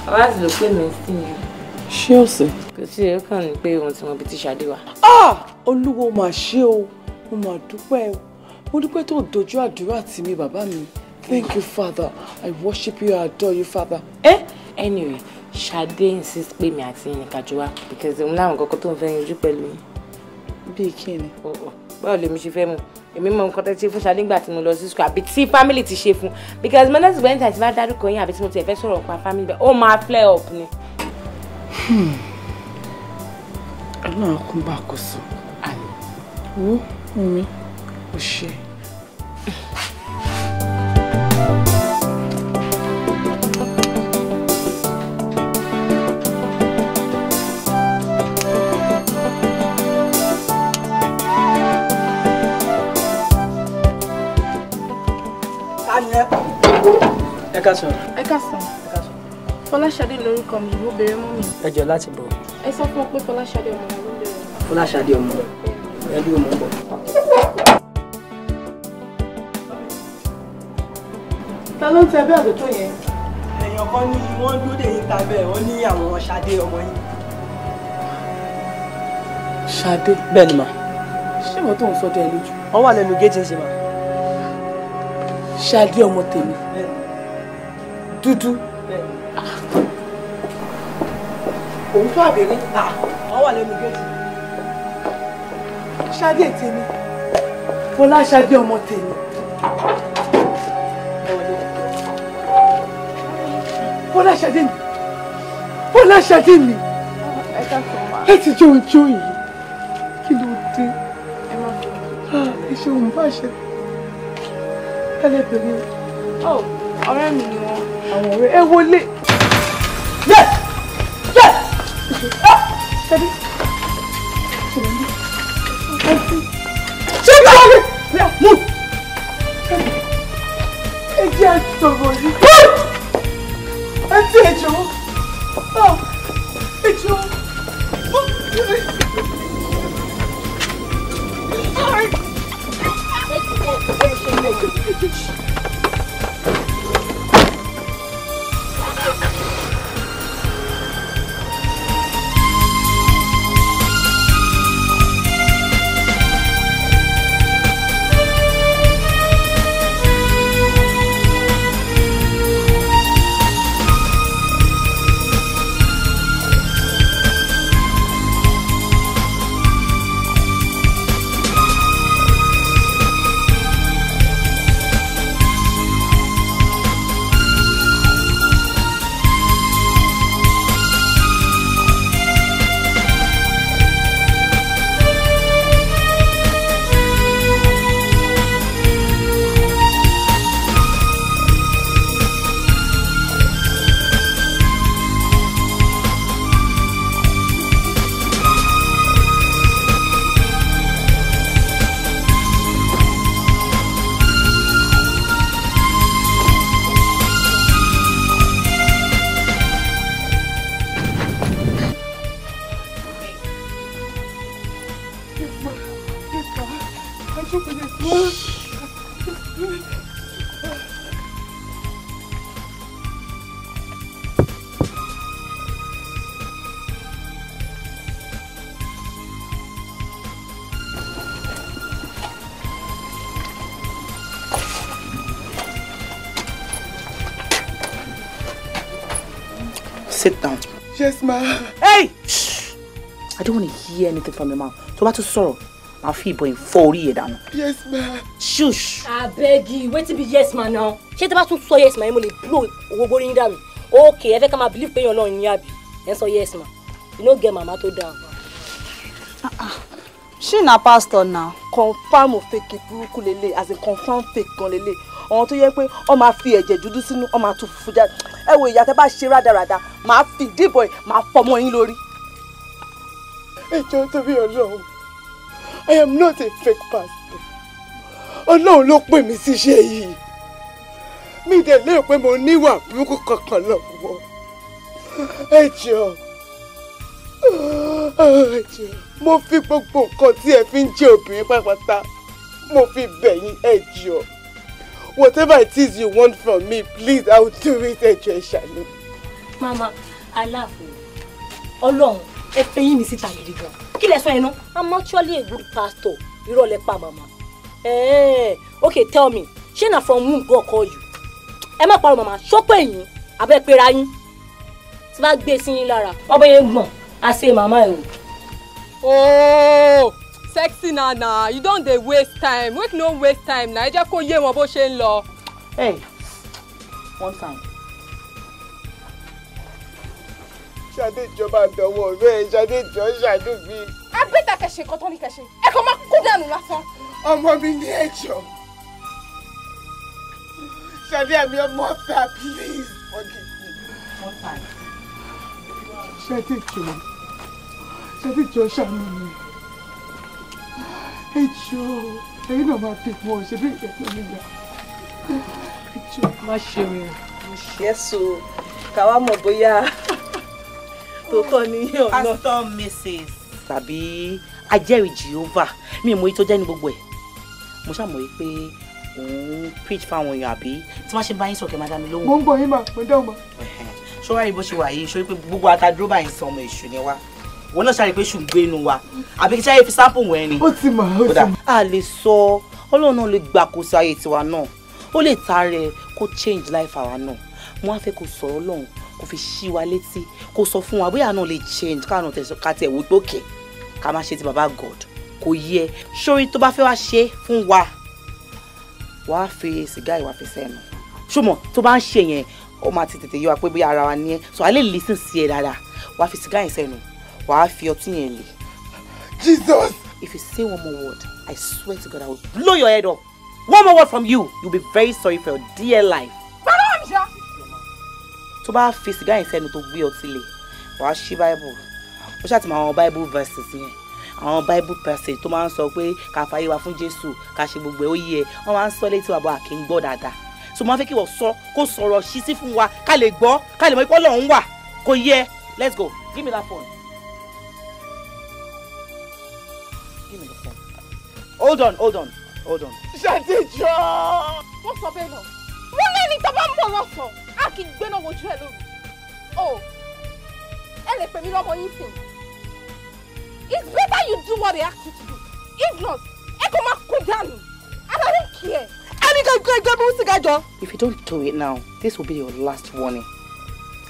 Ọlá ló pè mí sí yẹn. Ṣé ó sì? Kò sí ẹ̀ kàn ní pé ohun tí mo bí ti Ṣadé wà. Ah! Olúwo mà ṣe o, mo mà dúpẹ́ o. Mo dúpẹ́ tó dojú àdúrà tì mí bàbá mi. Thank you, Father. I worship you, I adore you, Father. Eh? Anyway, Ṣadé insist pé mi àti yín ní ká jọ wá because òun láwọn kọ́kọ́ tó ń fẹ́ yanjú pẹ̀lú yín. Bíi kí ni? Báwo lèmi ṣe fẹ́ mu? Èmi mọ nǹkan tẹ́ ṣe fún Ṣadé nígbà tí mo lọ sí school àbí tí family ti ṣe fún, because mo náà ti gbẹ́yìn tàbí bá dárúkọ yín àbí tí mo ti fẹ́ sọ̀rọ̀ pa family bẹ́ẹ̀ ó máa flare up ni. Ọlọ́run kún bá àkóso. Wo mi ò ṣe. Ẹ káàsán. Ẹ káàsán. Fọláṣadé lórúkọ mi, mo béèrè mọ́ mi. Ẹ jọ̀ọ́ láti bọ̀. Ẹ sọ fún ọ pé Fọláṣadé ọmọ wọn ló ń béèrè. Fọláṣadé ọmọ ẹ dúró mọ́ bọ̀. Ta ló ń tẹ bẹ́ẹ̀ tó yẹn? Èèyàn kan ní wọ́n dúró dè yín ta bẹ́ẹ̀, wọ́n ní àwọn Ṣadé ọmọ yín. Ṣadé? Bẹ́ẹ̀ ni mà. Ṣé ìwọ tó ń sọdọ̀ ẹ lójú? Wọ́n wà lẹ́nu géètì ń ṣe mà. Ṣadé ọmọ tèmi. Dúdú. Òun tó àbẹ̀rẹ̀. Wọ́n wà lẹ́nu géètì. Ṣadé tèmi. Fọláṣadé ọmọ tèmi. Fọláṣadé mi. Fọláṣadé mi. Láti jẹ́ ojú yìí. Kí ló dé? Ẹ ṣe òun bá ṣe. Ẹlẹ́bẹ̀rẹ̀. Ọ̀rẹ́ mi ni wọ́n. Àwọn ọ̀rẹ́ ẹ wọlé. Yes! Yes! Ah! Ṣadé. Ṣadé. Ṣadé. Move! Ẹ jẹ́ àtọ̀rọ̀ yìí. Àǹtí ẹ jọ̀ọ́. Ẹ jọ̀ọ́. Sit down. Yes, ma. Hey! Shh! I don't want to hear anything from your mouth. Tó bá tún sọ̀rọ̀, màá fi ìbọn yìí fọ́ orí ẹ̀ dànù. Yes, ma. Shush! Abeg, wetin be yes ma now? Ṣé tí bá tún sọ yes ma yẹn mo lè blow owó borí yín dànù? Okay, ẹ fẹ́ ká máa believe pé èèyàn Ọlọ́run yín àbí? Ẹ ń sọ yes ma. You no get mama tó dáa. Ṣé na pastor now? Confam fake burúkú lélẹ̀, as in confam fake gan lélẹ̀. Àwọn tó yẹ pé wọ́n máa fi ẹ̀jẹ̀ dúdú sínú, wọ́n máa tún funfun jáde. Ẹ wo ìyá tẹ́ bá ṣe rádaràda, màá fi ìdìbò ẹ̀, màá fọmọ yín lórí. Ẹ jọ̀ọ́ torí Ọlọ́run, I am not a fake pastor. Ọlọ́run ló pè mí síṣẹ́ yìí. Mi dẹ̀ lérò pé mo níwà burúkú kankan lọ́wọ́. Ẹ jọ̀ọ́, ẹ jọ̀ọ́, mo fi gbogbo nǹkan tí ẹ fi ń jẹ́ obìnrin pátápátá, mo fi bẹ̀ yín, ẹ jọ̀ọ́. Whatever it is you want from me, please, I will do it. Ẹ jọ̀ọ́, ẹ ṣàánú. Mama, aláàfin, Ọlọ́run, ẹ fẹ́ yín mi síta gidi gan. Kí lẹ sọ yẹn ná? I'm actually a good pastor. Irọ́ lẹ pa màmá. Okay, tell me, ṣé na from whom God call you? Ẹ má parọ́ màmá, ṣọ́pẹ́ yín, abẹ́ pera yín. Tí bá gbé sí yín lára, wọ́n bẹ yẹn gbọ̀n, á ṣe màmá ẹ̀ o. Oh, sexy nana, you don dey waste time. Make no waste time na, ẹ jẹ́ kó yé wọn bó ṣe ń lọ. Hey, one time. Ṣadé ìjọba àdánwò rẹ̀, Ṣadé ìjọ ṣàánú mi. Abẹ́ta kẹ̀ ṣe nǹkan tó ní kẹ̀ ṣe, ẹ kàn máa kú dànù lásán. Ọmọ mi ní ẹjọ́. Ṣadé, I'm your mother, please forgive me. One time. Ṣadé ìjọ, Ṣadé ìjọ ṣàánú mi. Ẹ jọ̀ọ́, ẹ̀yin náà máa fi mọ̀ ṣe bí ìgbẹ́ mi yà. Ẹ jọ̀ọ́. Má ṣe rẹ̀. Yẹ́sù, káwá mọ̀ bóyá tòótọ́ ni ọ̀nà. Pastor Mrs. tàbí ajẹ́rìí Jehovah, mi ò mọ èyí tó jẹ́ ní gbogbo ẹ̀. Mo ṣàmọ̀ yìí pé òun preach fáwọn èèyàn àbí tí wọ́n ṣe bá yín sọ̀kẹ́ máa dá mi lóhùn. Mo ń gbọ́ yín mà, mo dáhùn mà. Ṣọ́wá yìí bó ṣe wà yìí, ṣorí pé gbogbo atadúró báyìí sọ ọmọ èṣù ni wá. Wọn náà ṣàrí pé èṣù ń gbé inú wa. Àbí kí ṣáyé fi sample wẹ̀ ni. Ó ti mà, ó ti mà. A lè sọ, Ọlọ́run náà lè gbàkóso ayé tiwa náà. Ó lè taarẹ̀ kó change life àwa náà. Mo wá fẹ́ kó sọ̀rọ̀ Ọlọ́run, kó fi ṣí wa létí, kó sọ fún wa bóyá náà lè change káà náà ká tẹ̀ wí pé òkè ká má ṣe ti bàbá God kò yẹ. Sórí tó bá fẹ́ wá ṣe fún wa, wàá fi sìgá ìwà fi sẹ́nu. Ṣùgbọ́n tó bá ń ṣe yẹn, ó máa ti tètè yé wa pé bóyá ara wa ní ẹ. So a lè listen sí ẹ dáadáa. Wàá fi sìgá yẹn sẹ́nu, wàá fi ọtí yẹn lè. Jesus! If you say one more word, I swear to God, I will blow your head off. One more word from you, you'll be very sorry for your dear life. Tó bá fi sìgá yẹn sẹ́nu tó gbé ọtí lé, wàá ṣí Bible. Ó ṣáà ti mọ àwọn Bible verses yẹn, àwọn Bible passage tó máa ń sọ pé ká fàyè wa fún Jésù, ká ṣe gbogbo ẹ̀ ó yẹ. Wọ́n máa ń sọ létí wa bọ́ àkè ń gbọ́ dáadáa. So mo máa fẹ́ kí wọ́n sọ kó sọ̀rọ̀ ṣí sí fún wa ká lè gbọ́, ká lè mọ̀ pé Ọlọ́run wà kò yẹ. Let's go. Give me that phone. Give me the phone. Hold on, hold on, hold on. Ṣadé jọ̀ọ́. Wọ́n sọ bẹ́ẹ̀ náà. Wọ́n lẹ́ni tó bá ń bọ̀ lọ́sàn-án, a kì í gbéná wojú ẹ lóru. Oh, ẹ lè pè mí lọ́mọ yín sìn. It's better you do what they ask you to do. If not, ẹ kò máa kú dànù. And I don't care. Ẹni kan gbé gbé mú sìgá jọ. If you don't do it now, this will be your last warning.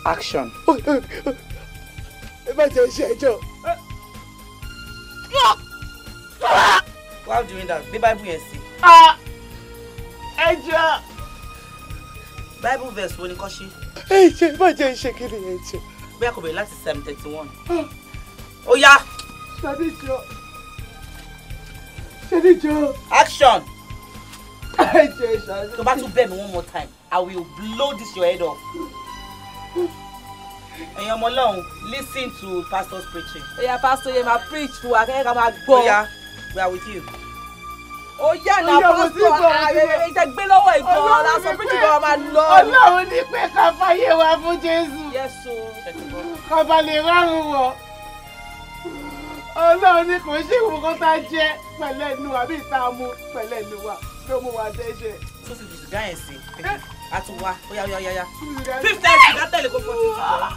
Action. Ẹ má jẹ́ ṣe ẹjọ́. While doing that, gbé Bible yẹn sí. Ẹ jọ̀ọ́. Bible verse wo ni kọ́ ṣí? Ẹ jọ̀ọ́, ẹ má jẹ́ ṣe kí ni ẹ jọ̀ọ́. Bóyá kò bẹ̀rẹ̀ láti Psalm 31. Ó yá. Ṣadé jọ̀ọ́. Ṣadé jọ̀ọ́. Action. Ẹ jọ̀ọ́, ẹ ṣàánú. Tó bá tún bẹ̀ mí one more time, I will blow this your head off. Ẹ̀yin ọmọ Ọlọ́run, listen to pastor's preaching. Oya pastor yẹn máa preach fún wa kẹ́kẹ́ ká máa gbọ́. Oya, we are with you. Oya na pastor ààrẹ ìtẹ́ gbé lọ́wọ́ ìgbọ̀n lásán preaching gan máa lọ. Ọlọ́run ní pé ká fàyè wa fún Jésù. Yes o. Ká bá lè rọrùn wọ̀. Ọlọ́run ní kò ṣe ìwọ̀n kan tá a jẹ pẹ̀lẹ́ nu àbí ìta mu pẹ̀lẹ́ nu wa ló mú wa dẹ́ṣẹ̀. Tó fi sìgá yẹn sí, a tún wá, ó yá ó yá ó yá. 50 sìgá tẹ̀lé kó fọ́ títí jọ.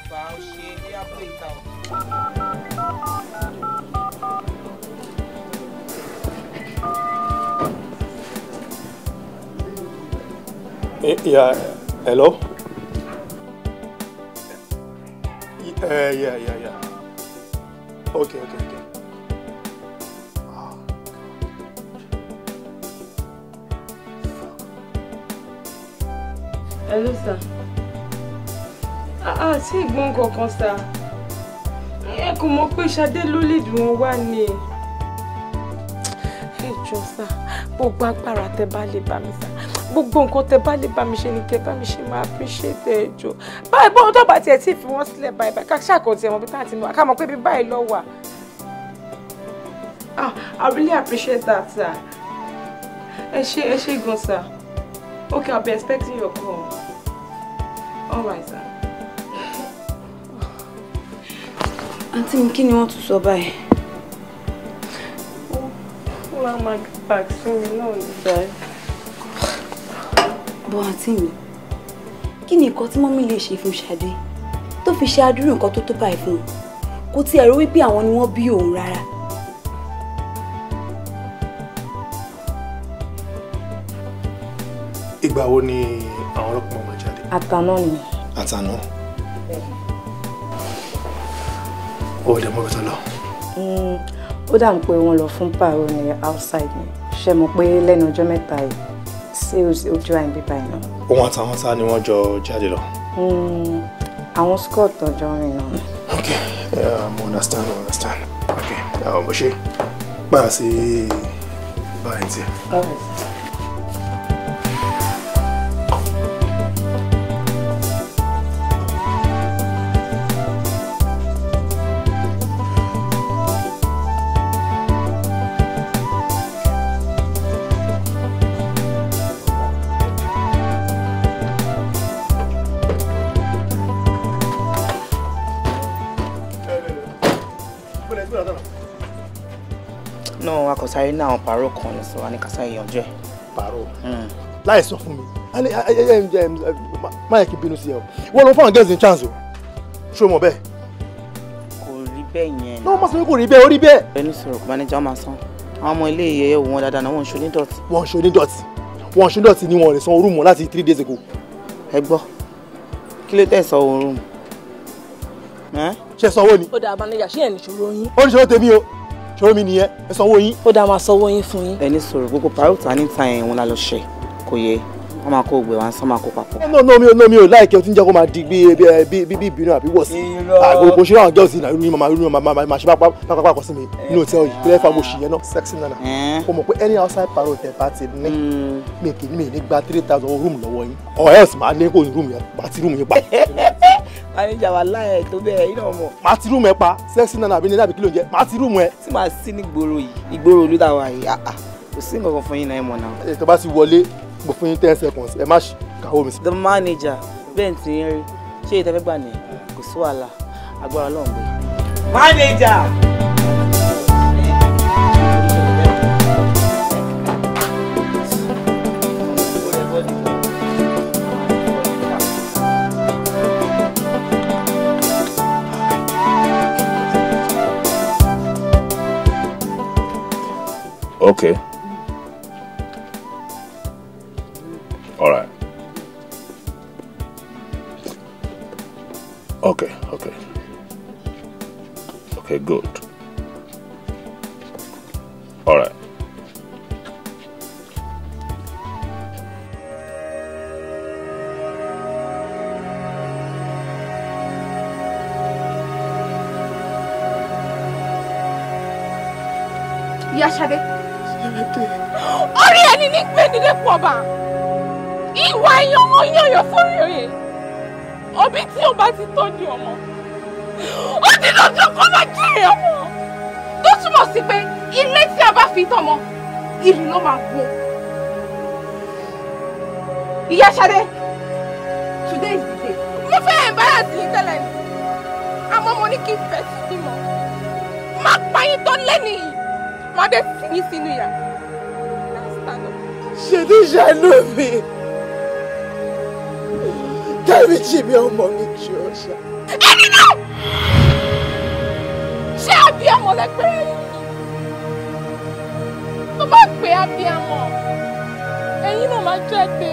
Fà ó ṣe é abúlé ìta o. Yeah, hello? Yeah. Okay. Oh. Hello, sir. Ah, ṣé ìgbọ́n kankan, sir? Ẹ kò mọ̀ pé Ṣadé ló lè dùn wọn wá ni. Ẹ jọ̀ọ́ sir, gbogbo agbára tẹ́ bá lè bá mi sir. Gbogbo nǹkan tẹ́ bá lè bá mi ṣe ni kẹ́ bá mi ṣe, máa appreciate ẹ jọ̀ọ́. Báyìí bọ́n tó bá tiẹ̀ tí fi wọ́n sílẹ̀ báyìí báyìí, ká ṣàkóso ẹ̀wọ̀n bí táà ti mọ̀, ká mọ̀ pé bí báyìí lọ wà. Ah, I really appreciate that, sir. Ẹ ṣé gan, sir. Okay, I'll be expecting your call. All right, sir. Àǹtí mi, kí ni wọ́n tún sọ báyìí? Ó máa ma back sí mi náà nígbà yìí. Bọ́ àǹtí mi, kí ni nǹkan tí mọ́mí lè ṣe fún Ṣadé tó fi ṣe adúrú nǹkan tó tó báyìí fún un? Kò tiẹ̀ rò wípé àwọn ni wọ́n bí òun rárá. Ìgbà wo ni àwọn ọlọ́pàá máa jáde? Àtàná ni. Àtàná? Ó dẹ̀ mọ́ bí tó lọ. Ó dà ń pé wọ́n lọ fún pàrọ̀ ní outside ni. Ṣé mo pé lẹ́nu ọjọ́ mẹ́ta yìí sales ojú àyìn bíbá yìí náà. Òun àtàwọn ta ni wọ́n jọ jáde lọ? Àwọn Scott ọjọ́ rìn náà. Okay, I understand. Okay, mo ṣe padà sí báyìí tí. All right. No, a kò sáré ní àwọn pàrọ̀ kan ní sọ wá ní kásá ìyànjú ẹ̀. Pàrọ̀? Láì sọ fún mi, má yẹ kí n bínú sí ẹ o. Wọ́n lọ fún àwọn girls ní chance o. Ṣé o mọ̀ bẹ́ẹ̀? Kò rí bẹ́ẹ̀ yẹn. Náà má sọ pé kò rí bẹ́ẹ̀, ó rí bẹ́ẹ̀. Ẹni sọ̀rọ̀ kò manager máa san. Àwọn ọmọ ilé ìyẹyẹ wò wọn dáadáa náà, wọ́n ń ṣe onídọ̀tí. Wọ́n ń ṣe onídọ̀tí. Wọ́n ń ṣe onídọ̀tí ni wọ́n lè san orú mọ́ láti 3 days ago. Ẹ gbọ́, kí ló tẹ̀ sọ orú mu? Ṣé sanwó ni? Ó dáa manager, ṣé ẹ̀ ní ṣòro yín? Ó ní ṣòro tèmi o. Ṣòro mi nìyẹn, ẹ sanwó yín. Ó dáa, máa sanwó yín fún yín. Ẹni sọ̀rọ̀ gbogbo pàrọ̀tà níta yẹn wọn la lọ ṣe kò yẹ wọn máa kó ògbé wa sọ máa kó papọ̀. No, mi ò láìkẹ́ o ti ń jẹ́ kó máa di bí ìbínú àbí wọ̀ sí. Àgbo ṣe àwọn girls náà irú yín máa ṣe pápá sí mi nínú hòtẹ́ẹ̀lì yìí. Kílẹ̀ fa mo ṣì yẹn náà sexy nana. O mọ̀ pé any outside parole tẹ̀ bá ti ní mi kì í mi ní gba 3,000 room lọ́wọ́ yín. Or else máa lé kó room yẹn, máa ti room yẹn pa. Manager wa láyẹ̀ tó bẹ́ẹ̀ yín náà mọ̀. Máa ti room ẹ pa, sexy nana àbí ní àbí kí ló ń jẹ, máa ti room ẹ. Tí màá sí ní ìgboro yìí, ìgboro olú tàwa yìí, kò sí nǹkan kan fún yín náà ẹ mọ̀ náà. Ẹ tó bá ti wọlé, mo fún yín 10 seconds, ẹ má kàwé mi sí. The manager bẹ́ẹ̀ tí ń rí, ṣé ìtẹ́fẹ́ gbà ní kò sí wàhálà, agbára Ọlọ́run gbé. Manager! Okay. All right. Okay. Okay, good. All right. Ìyá Ṣadé. Orí ẹni ní gbé nílé pọ̀ bá. Ìwà èèyàn mọ yànyàn sórí òye. Òbí tí ó bá ti tọ́jú ọmọ, ó ti lọ́jọ́ kó máa jèrè ọmọ. Tó túmọ̀ sí pé ilé tí a bá fi tọ́mọ, ìrì ló máa wó. Ìyá Ṣadé, today is the day. Mo fẹ́ embarrass yín tẹ́lẹ̀ ni. Àmọ́ mo ní kí n fẹ́ sí bímọ. Má pa yín tán lẹ́nu yìí. Má dé fi yín sínú ìyà. Ṣe ní ṣàánú mi. Dáríjì mi ọmọ mi jù ọ́ ṣá. Ẹni náà! Ṣé abiyamọ lẹ pé yín? Tó bá pé abiyamọ, ẹ̀yin náà máa jáde.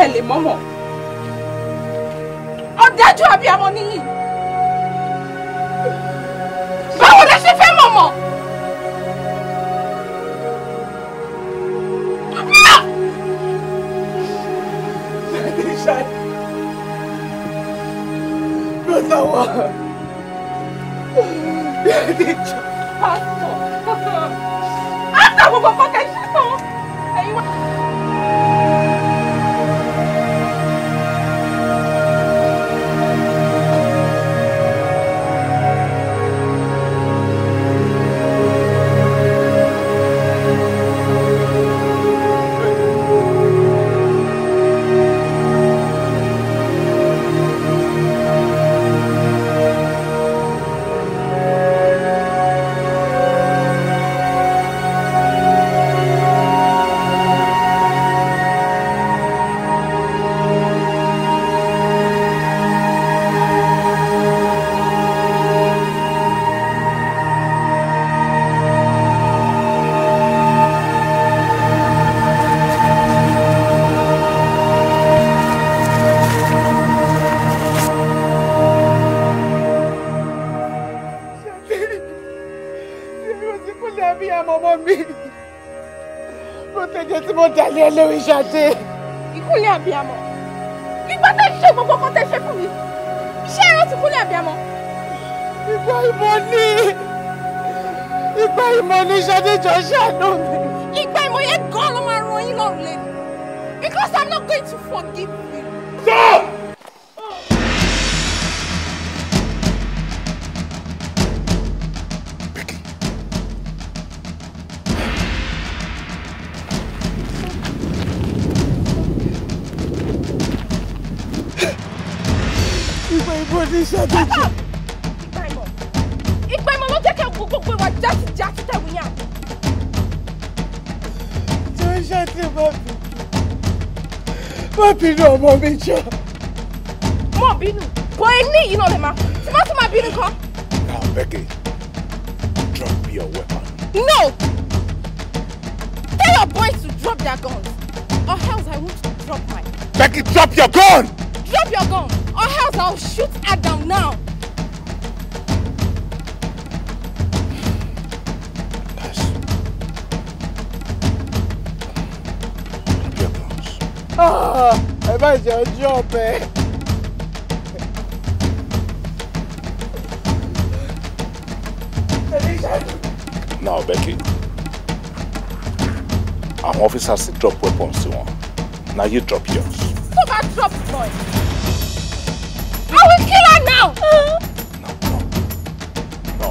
Kẹ́ lè mọ̀mọ̀. Ọ̀dájú abiyamọ nìyí. Báwo lẹ ṣe fẹ́ mọ̀mọ̀? Pastor, after gbogbo nǹkan tẹ́ ṣe tán, ẹ̀yin wá. Ìkúnlẹ̀ abiyamọ. Ìgbà tẹ́ ṣe gbogbo kan tẹ́ ṣe fún mi. Ṣé ẹ rántí kúnlẹ̀ abiyamọ? Ìgbà ìmọ̀ ni. Ìgbà ìmọ̀ ni Ṣadé jọ ṣàánú mi. Ìgbà ìmọ̀ yẹn gan ló máa ran yín lọ́rùn lẹ́nu. Because I'm not going to forgive you. Stop! Ìgbà ìmọ̀ ló jẹ́ kẹ́ gbogbo ìwà játijàti tẹ̀wé yàn. Jọ Ṣadé má bínú. Má bínú ọmọ mi jọ. Mo bínú, bó e ní yìí náà lè máa, tí má tún máa bínú kan. Now Becky, drop your weapon. No! Tell your boys to drop their guns, or else I won't drop mine. Becky, drop your gun! Drop your gun, or else I'll shoot Adam now. Guys, drop your guns. Ah, ẹ má jẹ́ ojú ọ̀bẹ. Now, Becky, our officers drop weapons to one. Now you drop yours. So bad, drop boy. I will kill her now! No, no.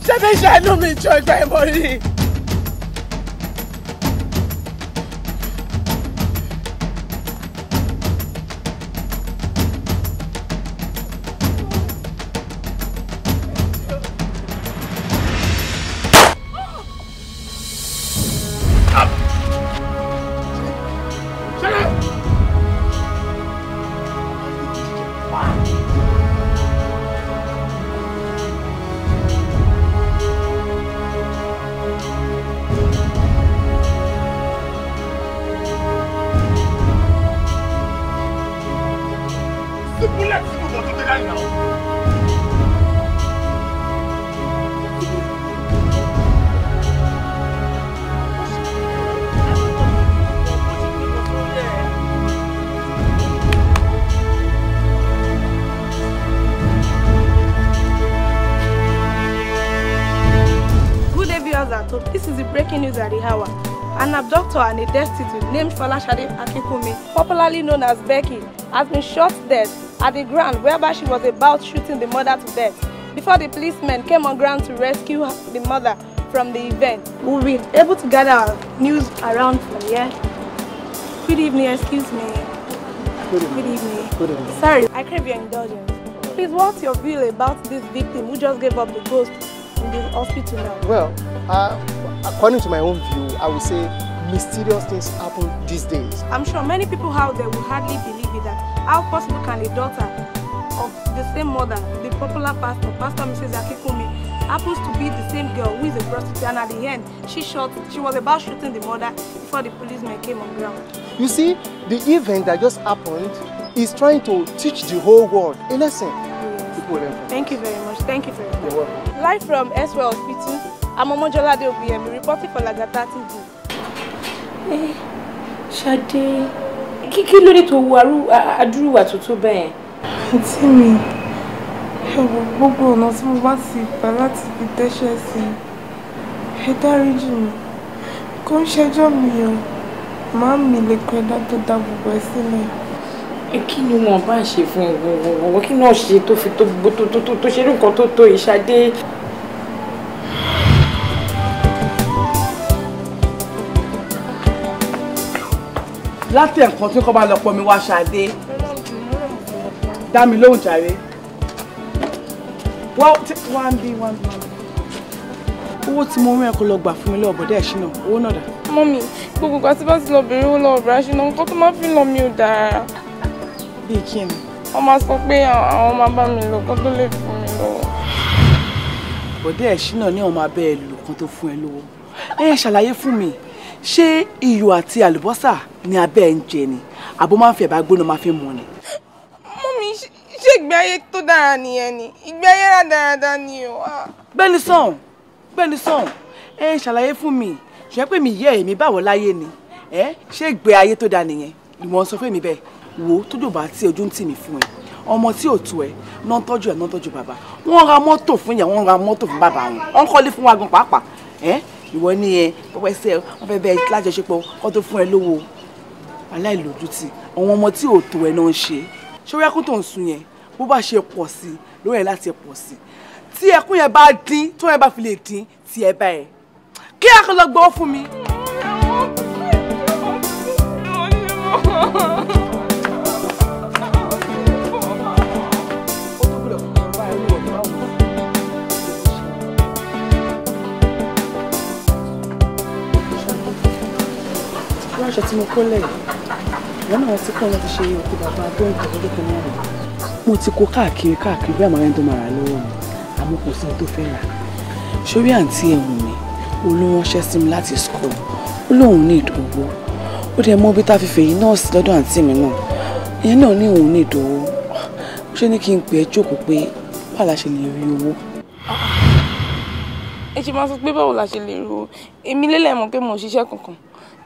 Ṣadé ṣàánú mi jọ ìgbà ìmọ̀ rí. This is the breaking news at the hour. An abductor and a destitute named Folashade Akinkunmi, popularly known as Becky, has been shot dead at the ground whereby she was about shooting the mother to death before the policemen came on ground to rescue the mother from the event. We'll be able to gather our news around from here. Good evening, excuse me. Good evening. Good evening. Good evening. Sorry, I crave your indulgence. Please, what's your view about this victim who just gave up the ghost in the hospital now? Well, according to my own view, I would say mysterious things happen these days. I'm sure many people out there will hardly believe it, that how possible can a daughter of the same mother, the popular pastor, Pastor Mrs. Akinkunmi, happens to be the same girl who is a prostitute, and at the end, she was about shooting the mother before the policemen came on ground. You see, the event that just happened is trying to teach the whole world a lesson. Yes. Thank you very much. Thank you very much. You're welcome. Live from Eswell Hospital, I'm Omojolade Obiyemi, reporting for Lagata TV. Hey, Ṣadé, kí ló dé tó wo àdúrà tó tó bẹ́ẹ̀? Àǹtí mi, ẹ wo gbogbo ọ̀nà tí mo bá ti gbà láti fi dẹ́ṣẹ̀ sí i, ẹ dáríjì mi, kò ń ṣẹjọ́ mi o, màámi lè kọ ẹ̀dá tó dá gbogbo ẹ sílẹ̀. Kí ni wọn bá ṣe fún gbogbo kí náà ṣe tó fi tó tó ṣe nǹkan tó tó yìí, Ṣadé? Láti ẹ̀kan tí kò bá lọ pọ̀ mi wá, Ṣadé. Dá mi lóhùn jàre. Wá ń bí wá ń bí. Owó tí mo rán ẹ kó lọ gbà fún mi lọ́wọ́ bọ̀dá Ẹ̀ṣínà, owó náà dà. Mọ́mì, gbogbo ìgbà tí bá ti lọ bèrè owó lọ́wọ́ bọ̀dá Ẹ̀ṣínà, nǹkan tó máa fi lọ mi ò dára. Bíi kí ni? Wọ́n máa sọ pé àwọn máa bá mi lò kán tó lè fún mi lówó. Bọ̀dá Ẹ̀ṣínà ní àwọn máa bẹ́ ẹ lò kán tó fún ẹ lówó. Ẹ ṣàlàyé fún mi, ṣé iyọ̀ àti àlùbọ́sà ni abẹ́ ẹ ń jẹ ni? Àbó máa ń fi ẹ̀bà gbóná máa fi mu ni? Mọ́mì, ṣé ìgbé ayé tó dára nìyẹn ni? Ìgbé ayé rádaràda ni o. Gbẹ́ni sọ̀hún, gbẹ́ni sọ̀hún, ẹ ṣàlàyé fún mi, ṣé pé mi yẹ èmi báwo láyé ni? Ẹ ṣé ìgbé ayé tó dáa nìyẹn? Ìwọ sọ fún mi bẹ́ẹ̀. Wo tójò bá tí ojú ń tì mí fún ẹ, ọmọ tí ò tó ẹ náà ń tọ́jú ẹ, náà ń tọ́jú bàbá. Wọ́n ra mọ́tò fún ìyá, wọ́n ra mọ́tò fún bàbá wọn, wọ́n kọ́lé fún wa gan pàápàá. Ẹ ìwọ ní ẹ pẹpẹ sí ẹ, wọ́n fẹ́ bẹ́ẹ̀ lájọṣepọ̀ kó tó fún ẹ lówó. Aláìlójútì àwọn ọmọ tí ò tó ẹ náà ń ṣe. Ṣé orí ẹkún tó ń sun yẹn bó bá ṣe pọ̀ sí lórí ẹ láti pọ̀ sí, tí ẹkún yẹn bá dín tó yẹn bá fi lè dín tí ẹ bá ẹ kí ẹ kàn lọ gbọ́ fún mi. Aṣọ tí mo kó lẹ́yìn wọn náà ti kọ́ láti ṣe òkú bàbá tó ń kọ́ lọ́jọ́ kan náà. Mo ti kó káàkiri káàkiri bí àmọ́ ẹni tó máa rà lọ́wọ́ mi, àmọ́ kò sí ẹni tó fẹ́ rà. Sórí àǹtí ẹ̀hún mi olóránṣẹ́ sí mi láti school, ó lóun ní ìdòwò, ó dẹ̀ mọ́ bí tá a fi fèyí náà sí lọ́dọ̀ àǹtí mi náà, ìyẹn náà ní òun ní ìdòwò. Ó ṣe ní kí n pè é jókòó pé báwo la ṣe lè rí owó. Ẹ ṣe máa sọ pé báwo la ṣe lè rí owó? Èmi lélẹ̀ mọ̀ pé mo ò ṣiṣẹ́ kankan,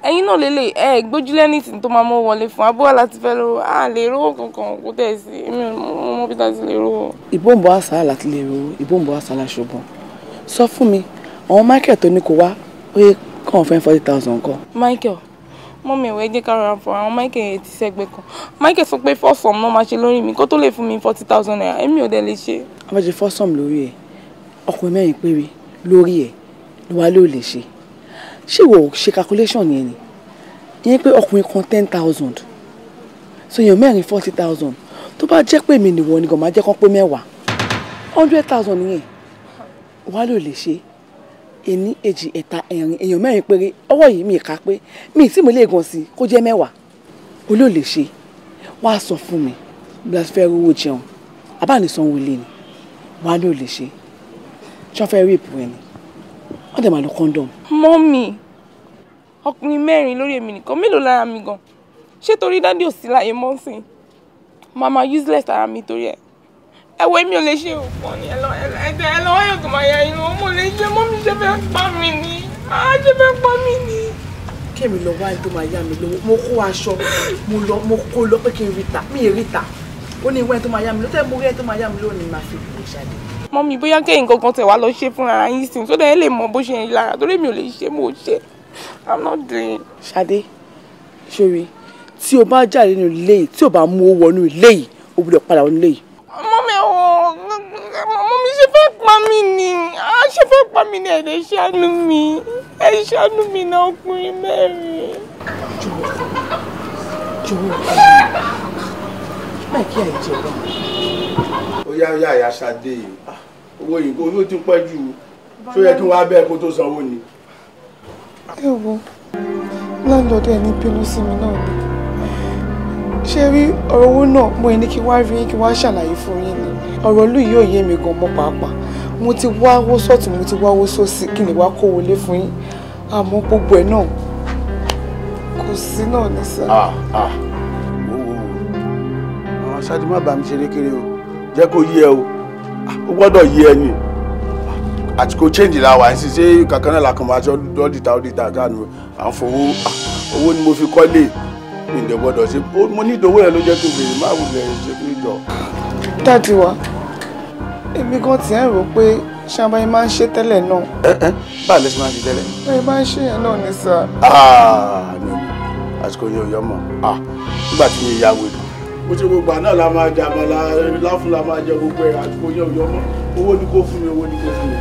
ẹ̀yin náà lélẹ̀ ẹ gbójúlẹ̀ ní ìsìn tó máa mọ́ wọlé fún abúlé láti fẹ́ lówó, a lè rówó kankan kó tẹ̀ sí èmi ò mọ bí tá a ti lè rówó. Ìbòǹbò àṣà láti lè rówó, ìbòǹbò àṣà láṣọgbọn. Sọ fún mi, àwọn Michael tó ní kó wá ó yẹ kàn fẹ́ 40,000 kọ́. Michael, mọ́mí ìwé jẹ́ ká rọra fọ àwọn Michael yẹn ti sẹ́gbẹ́ kan. Michael sọ pé fọ́sọ̀m náà máa ṣe lórí mi kó tó lè fún mi 40,000 naira, èmi ò dẹ̀ lè ṣe. A máa ṣe fọ́sọ̀m lórí ẹ̀, ọkùnrin mẹ́rin péré lórí ẹ̀ ló wá ló lè ṣe. Ṣé ìwọ ṣe calculation yẹn ni? Ìyẹn pé ọkùnrin kan 10,000, so èèyàn mẹ́rin 40,000. Tó bá jẹ́ pé èmi nìwọ ni gan máa jẹ́ kán pé mẹ́wàá, 100,000 nìyẹn wá ló lè ṣe. Ení, èjì, ẹ̀ta, ẹ̀rin, èèyàn mẹ́rin péré, ọwọ́ yìí mi kà pé mi tí mo lè gan sí kó jẹ́ mẹ́wàá, o ló lè ṣe. Wá sọ fún mi bí a fẹ́ rówó jẹun, àbánisanwó ilé ni, wá ló lè ṣe. Ṣé wọ́n fẹ́ rí ìpò ẹni? Wọ́n dẹ̀ máa lo condom. Mọ́mì, ọkùnrin mẹ́rin lórí èmi nìkan, mélòó lára mi gan? Ṣé torí dádì ò sí láyé mọ́ sí? Màmá useless ara mi torí ẹ̀. Ẹ wo èmi ò lè ṣe òpó ni ẹ lọ ẹ lọ wáyọ̀ tó máa ya inú, mo lè ṣe. Mọ́mì ṣe fẹ́ pa mí ni, ṣe fẹ́ pa mí ni. Kémi lọ wá ẹni tó máa yá mi lówó, mo kó aṣọ, mo lọ mo kó lọ pé kí n rí ta, mi ì rí ta. Ó ní ìwé ẹni tó máa yá mi lówó, tẹ́ mo rí ẹni tó máa yá mi lówó ni màá fi lè ṣàdé. Mọ́mì, bóyá kẹ́yìn kankan tẹ̀ wá lọ ṣe fúnra yín sìn, sódà ẹ lè mọ bó ṣe ń lára, torí mi ò lè ṣe, mo ṣe. I'm not doing. Ṣadé, ṣorí, tí o bá jáde nínú ilé yìí, tí o bá mú owó wọnú ilé yìí, o gbọ́dọ̀ padà wọnú ilé yìí. Mọ́mì, mọ́mì ṣe fẹ́ pa mí ni, ṣe fẹ́ pa mí ni, ẹ̀ ṣàánú mi, ẹ̀ ṣàánú mi náà ọkùnrin mẹ́rin. Jọ̀wọ́, máì kí àìjẹ wá. Ó yá yá ìyá Ṣadé, owó yìí kó ló ti pẹ́ jù, ṣó yẹ kí wọ́n á bẹ́ẹ̀ kó tó sanwó ni. Ẹ wo, láńlọ́ọ̀dù ẹ̀ ní bínú sí mi náà ni. Ṣé rí ọ̀rọ̀ owó náà mo ní kí wá rí yín kí wá ṣàlàyé fún yín ni. Ọ̀rọ̀ ìlú yìí ò yé mi gan mọ́ pàápàá. Mo ti wá owó sọ́tún, mo ti wá owó sósì kí ni wá kó wọlé fún yín. Àmọ́ gbogbo ẹ̀ náà kò sí náà ní sá. Wo wo wo, àwọn Ṣadé má bá mi ṣeré kéré o, jẹ́ kó yé ẹ o, ó gbọ́dọ̀ yé ẹ ni. Àsìkò change la wà ní ṣe kankan náà la kàn máa ṣe ọ́dìtà ọ́dìtà káàánú à ń fowó owó ni mo fi kọ́lé mi ǹdẹ̀ gbọ́dọ̀ ṣe mo ní ìdòwò yẹn ló jẹ́ kí n bèrè má wulẹ̀ ṣe kí n jọ. Daddy wa, èmi gan ti ń rò pé ṣàbáyé máa ń ṣe tẹ́lẹ̀ náà. Ẹ báà lẹ́sìn máa ń ṣe tẹ́lẹ̀. Báyìí máa ń ṣe yẹn náà ni sà. Àsìkò yẹn ò yọ mọ́ nígbà tí mi ya wèrè. Mo ṣe gbogbo àná la máa jẹ àmàlà láfún la máa jẹ gbogbo ẹ̀ àsìkò yẹn ò yọ mọ́ owó ni kò fún mi owó ni kò fún mi.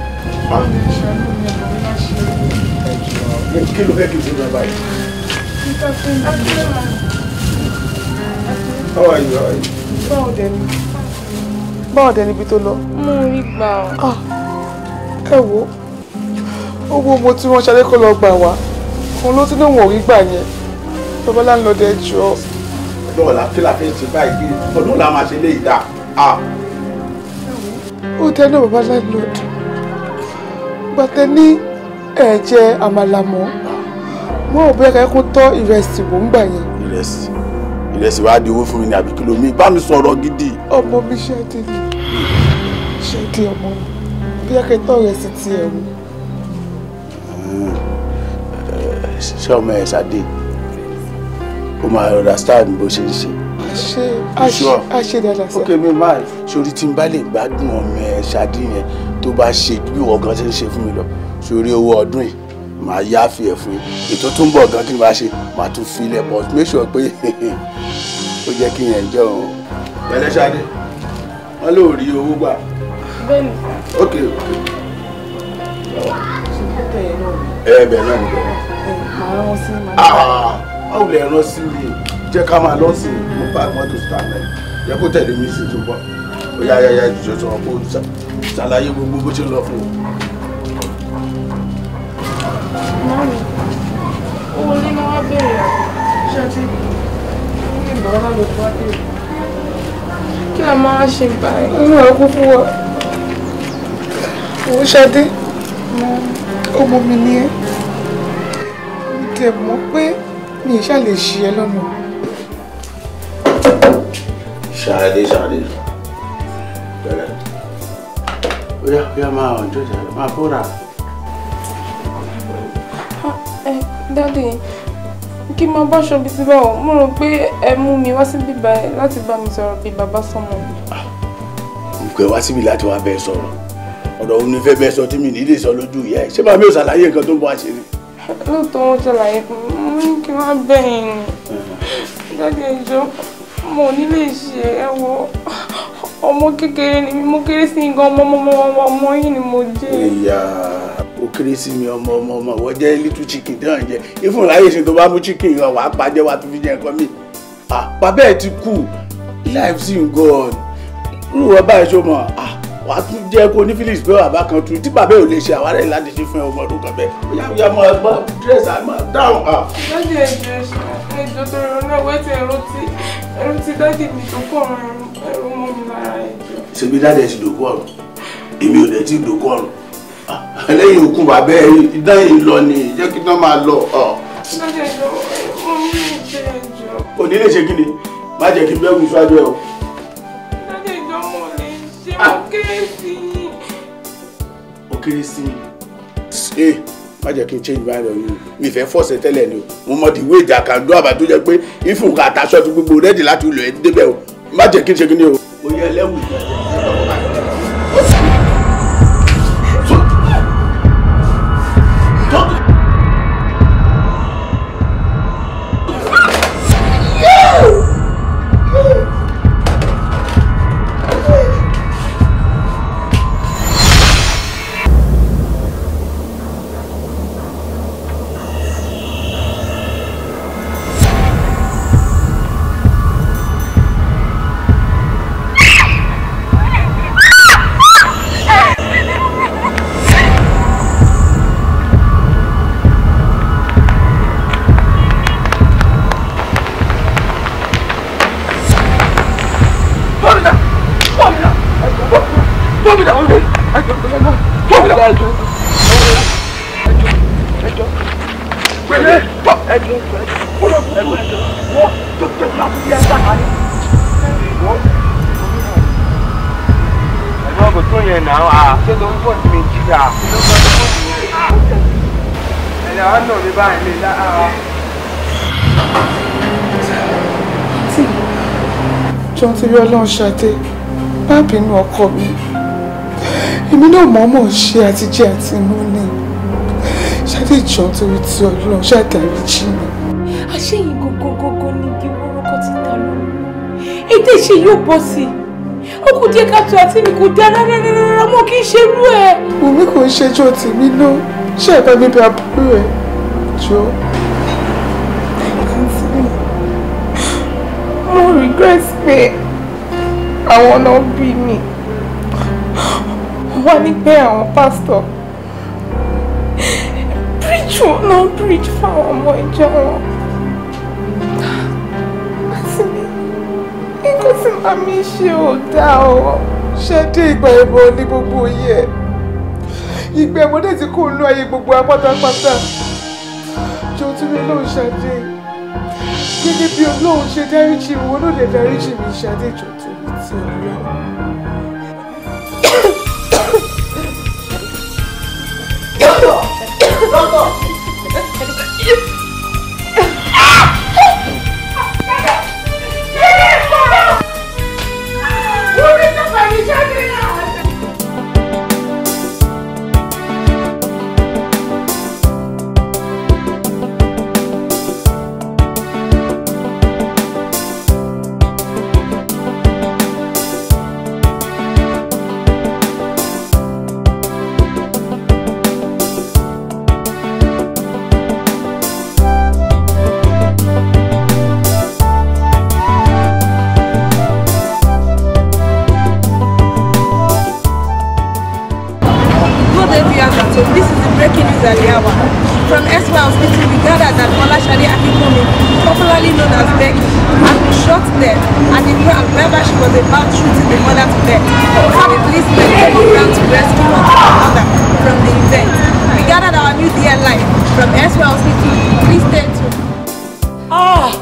Kí ló fẹ́ kí n ṣe bàbá yìí? How are you? How are you? Báwo dẹ̀ ni? Báwo dẹ̀ níbi tó lọ? Mo rí gbà ọ́. Ẹ wo, owó mo tí wọ́n ṣadé kó lọ gbà wá, òun ló tún lóun ò rí gbà yẹn. Bàbá láńlọ́dẹ jọ. Ọdún ọ̀la kí la fẹ́ ṣe báyìí? Ọdún ọ̀la máa ṣe léyìí dá. Ó tẹ́ náà bàbá láńlọ́dẹ. Gbàtẹ́ ní ẹ̀jẹ̀ àmàlà mọ́, mo rò bóyá kó tọ́ ìrẹsì wò ń gbà yẹn. Ìrẹsì ìrẹsì wàá di owó fún mi ní àbí kìló mi bá mi sọ̀rọ̀ gidi. Ọmọ mi Ṣadé ni Ṣadé ọmọ mi bóyá kẹ́ tọ́ ìrẹsì tiẹ̀ wò. Ṣé ọmọ ẹ Ṣadé ó máa understand bó ṣe ń ṣe. A ṣe dáadáa sá. Ok mi máa sórí tí n bá lè gbádùn ọmọ ẹ Ṣadé yẹn tó bá ṣe bí ìwọ gan ṣe ń ṣe fún mi lọ sórí owó ọdún yìí màá yááfì ẹ fún yín ètò tó ń bọ̀ gan kí ni màá ṣe màá tún fi ilẹ̀ but make sure pé ó jẹ́ kí yẹn jẹ́ òun. Pẹ̀lẹ́ Ṣadé wọn lóò rí owó gbà. Bẹ́ẹ̀ni. Ok ẹ bẹ̀ náà nìkan. Màá rán sí mi. Báwo lè rán sí mi jẹ́ ká máa lọ sí mo bá mọ́tò síta mẹ́rin jẹ́ kó tẹ̀lé mi sí tó bọ̀ ó yá yá yá ìjọ sọ̀rọ̀ kó ṣàlàyé gbogbo bó ṣe ń lọ fún un. Mami, owó lé ní wá bèrè àbí? Ṣadé, ní bàbá láńlọ́dẹ wá bèrè. Kí la máa ṣe báyìí? Inú ẹ̀ kún fún wa. Owó Ṣadé, ọmọ mi ni ẹ́. Mo dẹ̀ mọ̀ pé mi ì ṣáà lè ṣì ẹ́ lọ́nà. Ṣadé Ṣadé bẹ̀rẹ̀ ó yá máa ọjọ́ ìṣẹ̀lẹ̀ máa bóra. Daddy, kí n máa bá aṣọ bíi ti báwo, mo rò pé ẹ mú mi wá síbí báyìí láti bá mi sọ̀rọ̀ bíi bàbá sọmọ. Mo pè wá síbi láti wá bẹ́ẹ̀ sọ̀rọ̀ ọ̀rọ̀ òun ni fẹ́ bẹ́ẹ̀ sọ tí mi ní lè sọ lójú ìyá ẹ̀ ṣé màmí ò ṣàlàyé nǹkan tó ń bọ̀ àṣírí. Lóòótọ́ wọn ṣàlàyé fún mi, mo ní kí n má bẹ̀yìn ni. Daddy ẹ jọ̀ọ́, mo ò ní lè ṣe ẹ wo ọmọ kékeré ni mi, mo kéré sí gan ọmọ ọmọ ọmọ ọmọ yìí ni mo jẹ́. Ìyá ó kéré sí mi ọmọ ọmọ ọmọ ìwọ jẹ́ little chicken tí wọ́n jẹ ifun láyé ṣe tó bá mú chicken yẹn wàá pàjẹ́ wàá tún fi jẹ nǹkan mi. Bàbá ẹ̀ ti kú life sì ń go on irú wọn báyìí ṣó mọ̀ wàá tún jẹ́ kó ní phillips pé bàbá kan tún tí bàbá ẹ̀ ò lè ṣe àwárẹ̀ láti ṣe fún ọmọ ọdún kan bẹ́ẹ̀ ó yá ó yá máa gbọ́ dress á máa dáhùn. Daddy ẹ jọ̀ọ́ ẹ jọ̀ọ́ torí ọ̀nà ẹ̀wẹ́ tí ẹ̀rù ti daddy mi tó kọ̀ ẹ̀rù mọ́ mi lára ẹ jọ̀ọ́. Ṣebí daddy ẹ ti dòkú ọ̀run èmi ò dẹ̀ ti dòkú ọ̀run lẹ́yìn òkú bàbá ẹ idán yìí lọ ni jẹ́ kí iná máa lọ. Daddy ẹ jọ̀ọ́ mo ní lè ṣe ẹ jọ̀ọ́. Ò ní lè ṣe kí ni má jẹ́ kí n bẹ́ẹ̀ wù síwájú ẹ o. Daddy ẹ jọ̀ọ́ mo lè ṣe mo kéré sí yín. Ó kéré sí mi. Ee má jẹ́ kí n change mind on you mi fẹ́ fọ́ọ̀sẹ̀ tẹ́lẹ̀ ni o mo mọ the way ìjà kan dún àbá tó jẹ́ pé ìfúnka àtàṣọ ti gbogbo rẹ́dì láti lò ẹ́ débẹ̀ o má jẹ́ kí n ṣe kí ni o. Mo yẹ ẹlẹ́wù ìjà. tó yẹn náà à ṣé tó ń pọ̀ sí mi jíjà ló sọ tó fóònù yẹn à ẹ̀yà wà nà mí báyìí mi lára. Jọ̀ọ́ torí Ọlọ́run Ṣadé, má bínú ọkọ mi. Èmi náà mọ̀ọ́mọ̀ ṣe àtijẹ́ àti inú ni. Ṣadé jọ̀ọ́ torí ti Ọlọ́run ṣàdáríjì mi. Àṣeyìn gógógógó ní igi wọ́rọ́kọ́ ti ta lórí. Ètè ìṣe yóò bọ́ sí i. Ó kù díẹ̀ káàtó àti mi kò dá rárá rárá mọ́ kí n ṣe irú ẹ̀. Wùmí kò ń ṣẹjọ́ tèmi náà. Ṣé ẹ bá mi bẹ àbúrò ẹ̀? Jọ̀ọ́. Mo regret pé àwọn náà bí mi. Wọ́n ní pé àwọn pásítọ̀ preach wọn náà preach fáwọn ọmọ ìjọ wọn. Àti mi, nǹkan tí màmí ṣe ò dáa o. Ṣadé ìgbà ẹ̀bọ ní gbogbo òye ẹ̀. Ìgbà ẹ̀bọ dẹ̀ ti kó nú ayé gbogbo wa pátápátá. Jọ̀ọ́ torí Ọlọ́run Ṣadé. Gẹ́gẹ́ bí Ọlọ́run ṣe dáríjì mi, wọn náà lè dáríjì mi Ṣadé jọ̀ọ́ torí ti Ọlọ́run. This is the breaking news at the hour. From SY Hospital, we gathered that Folashade Akinkunmi, popularly known as Becky, has been shot dead at the ground wherever she was about shooting the mother to death. Before the policemen came on ground to rescue her mother from the event. We gathered our new DL live from SY Hospital. Please stay tuned. Ah!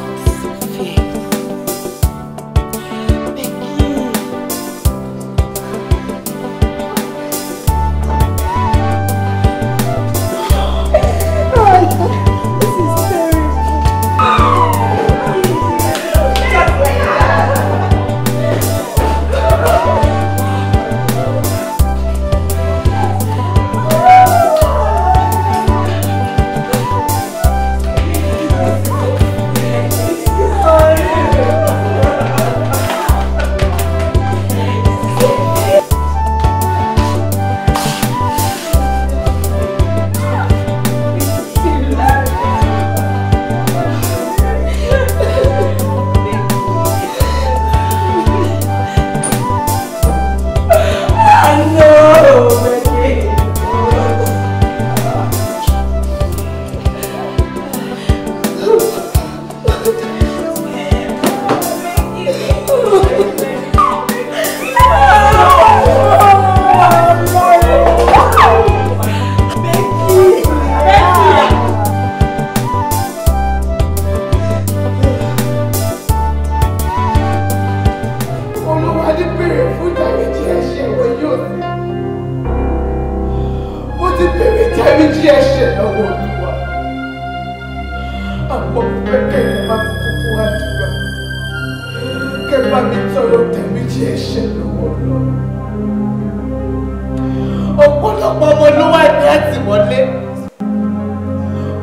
Ọ̀pọ̀lọpọ̀ ọmọ ló wà ní àtìmọ́lé,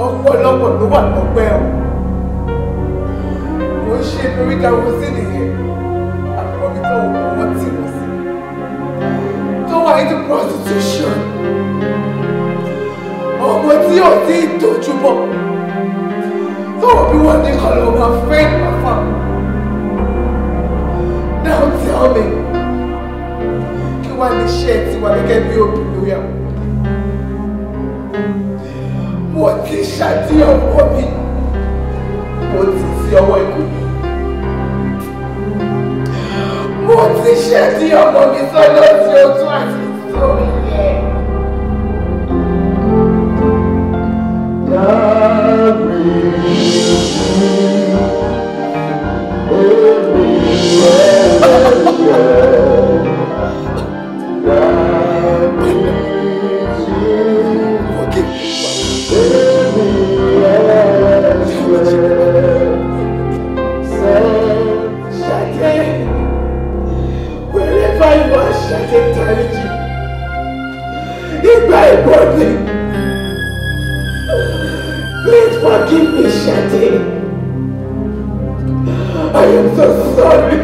ọ̀pọ̀lọpọ̀ ló wà lọ́gbẹ́ o. Kò ń ṣe lórí dáwọ́ sí nìyẹn, àwọn ibi tó wọ́n wọ́n tì wọ́n sí. Tó wà into prostitution, ọmọ tí ò tí ì tójú bọ̀, tó wọ́n bí wọ́n ní kọ́ ló máa fẹ́ ìpàfà. Now tell me, kí wàá ní iṣẹ́ tiwa gẹ́gẹ́ bí òbí lórí àwọn ọmọdé? Mo ti ṣàdíyàn ọmọ mi, mo ti sí ọwọ́ ikú. Mo ti ṣàdíyàn ọmọ mi sọ́nà tí ó tún àti tó yẹ. Yeah. ṣe dáríjì. Ìgbà ìbọ̀dé. Please forgive me, Ṣadé. I am so sorry.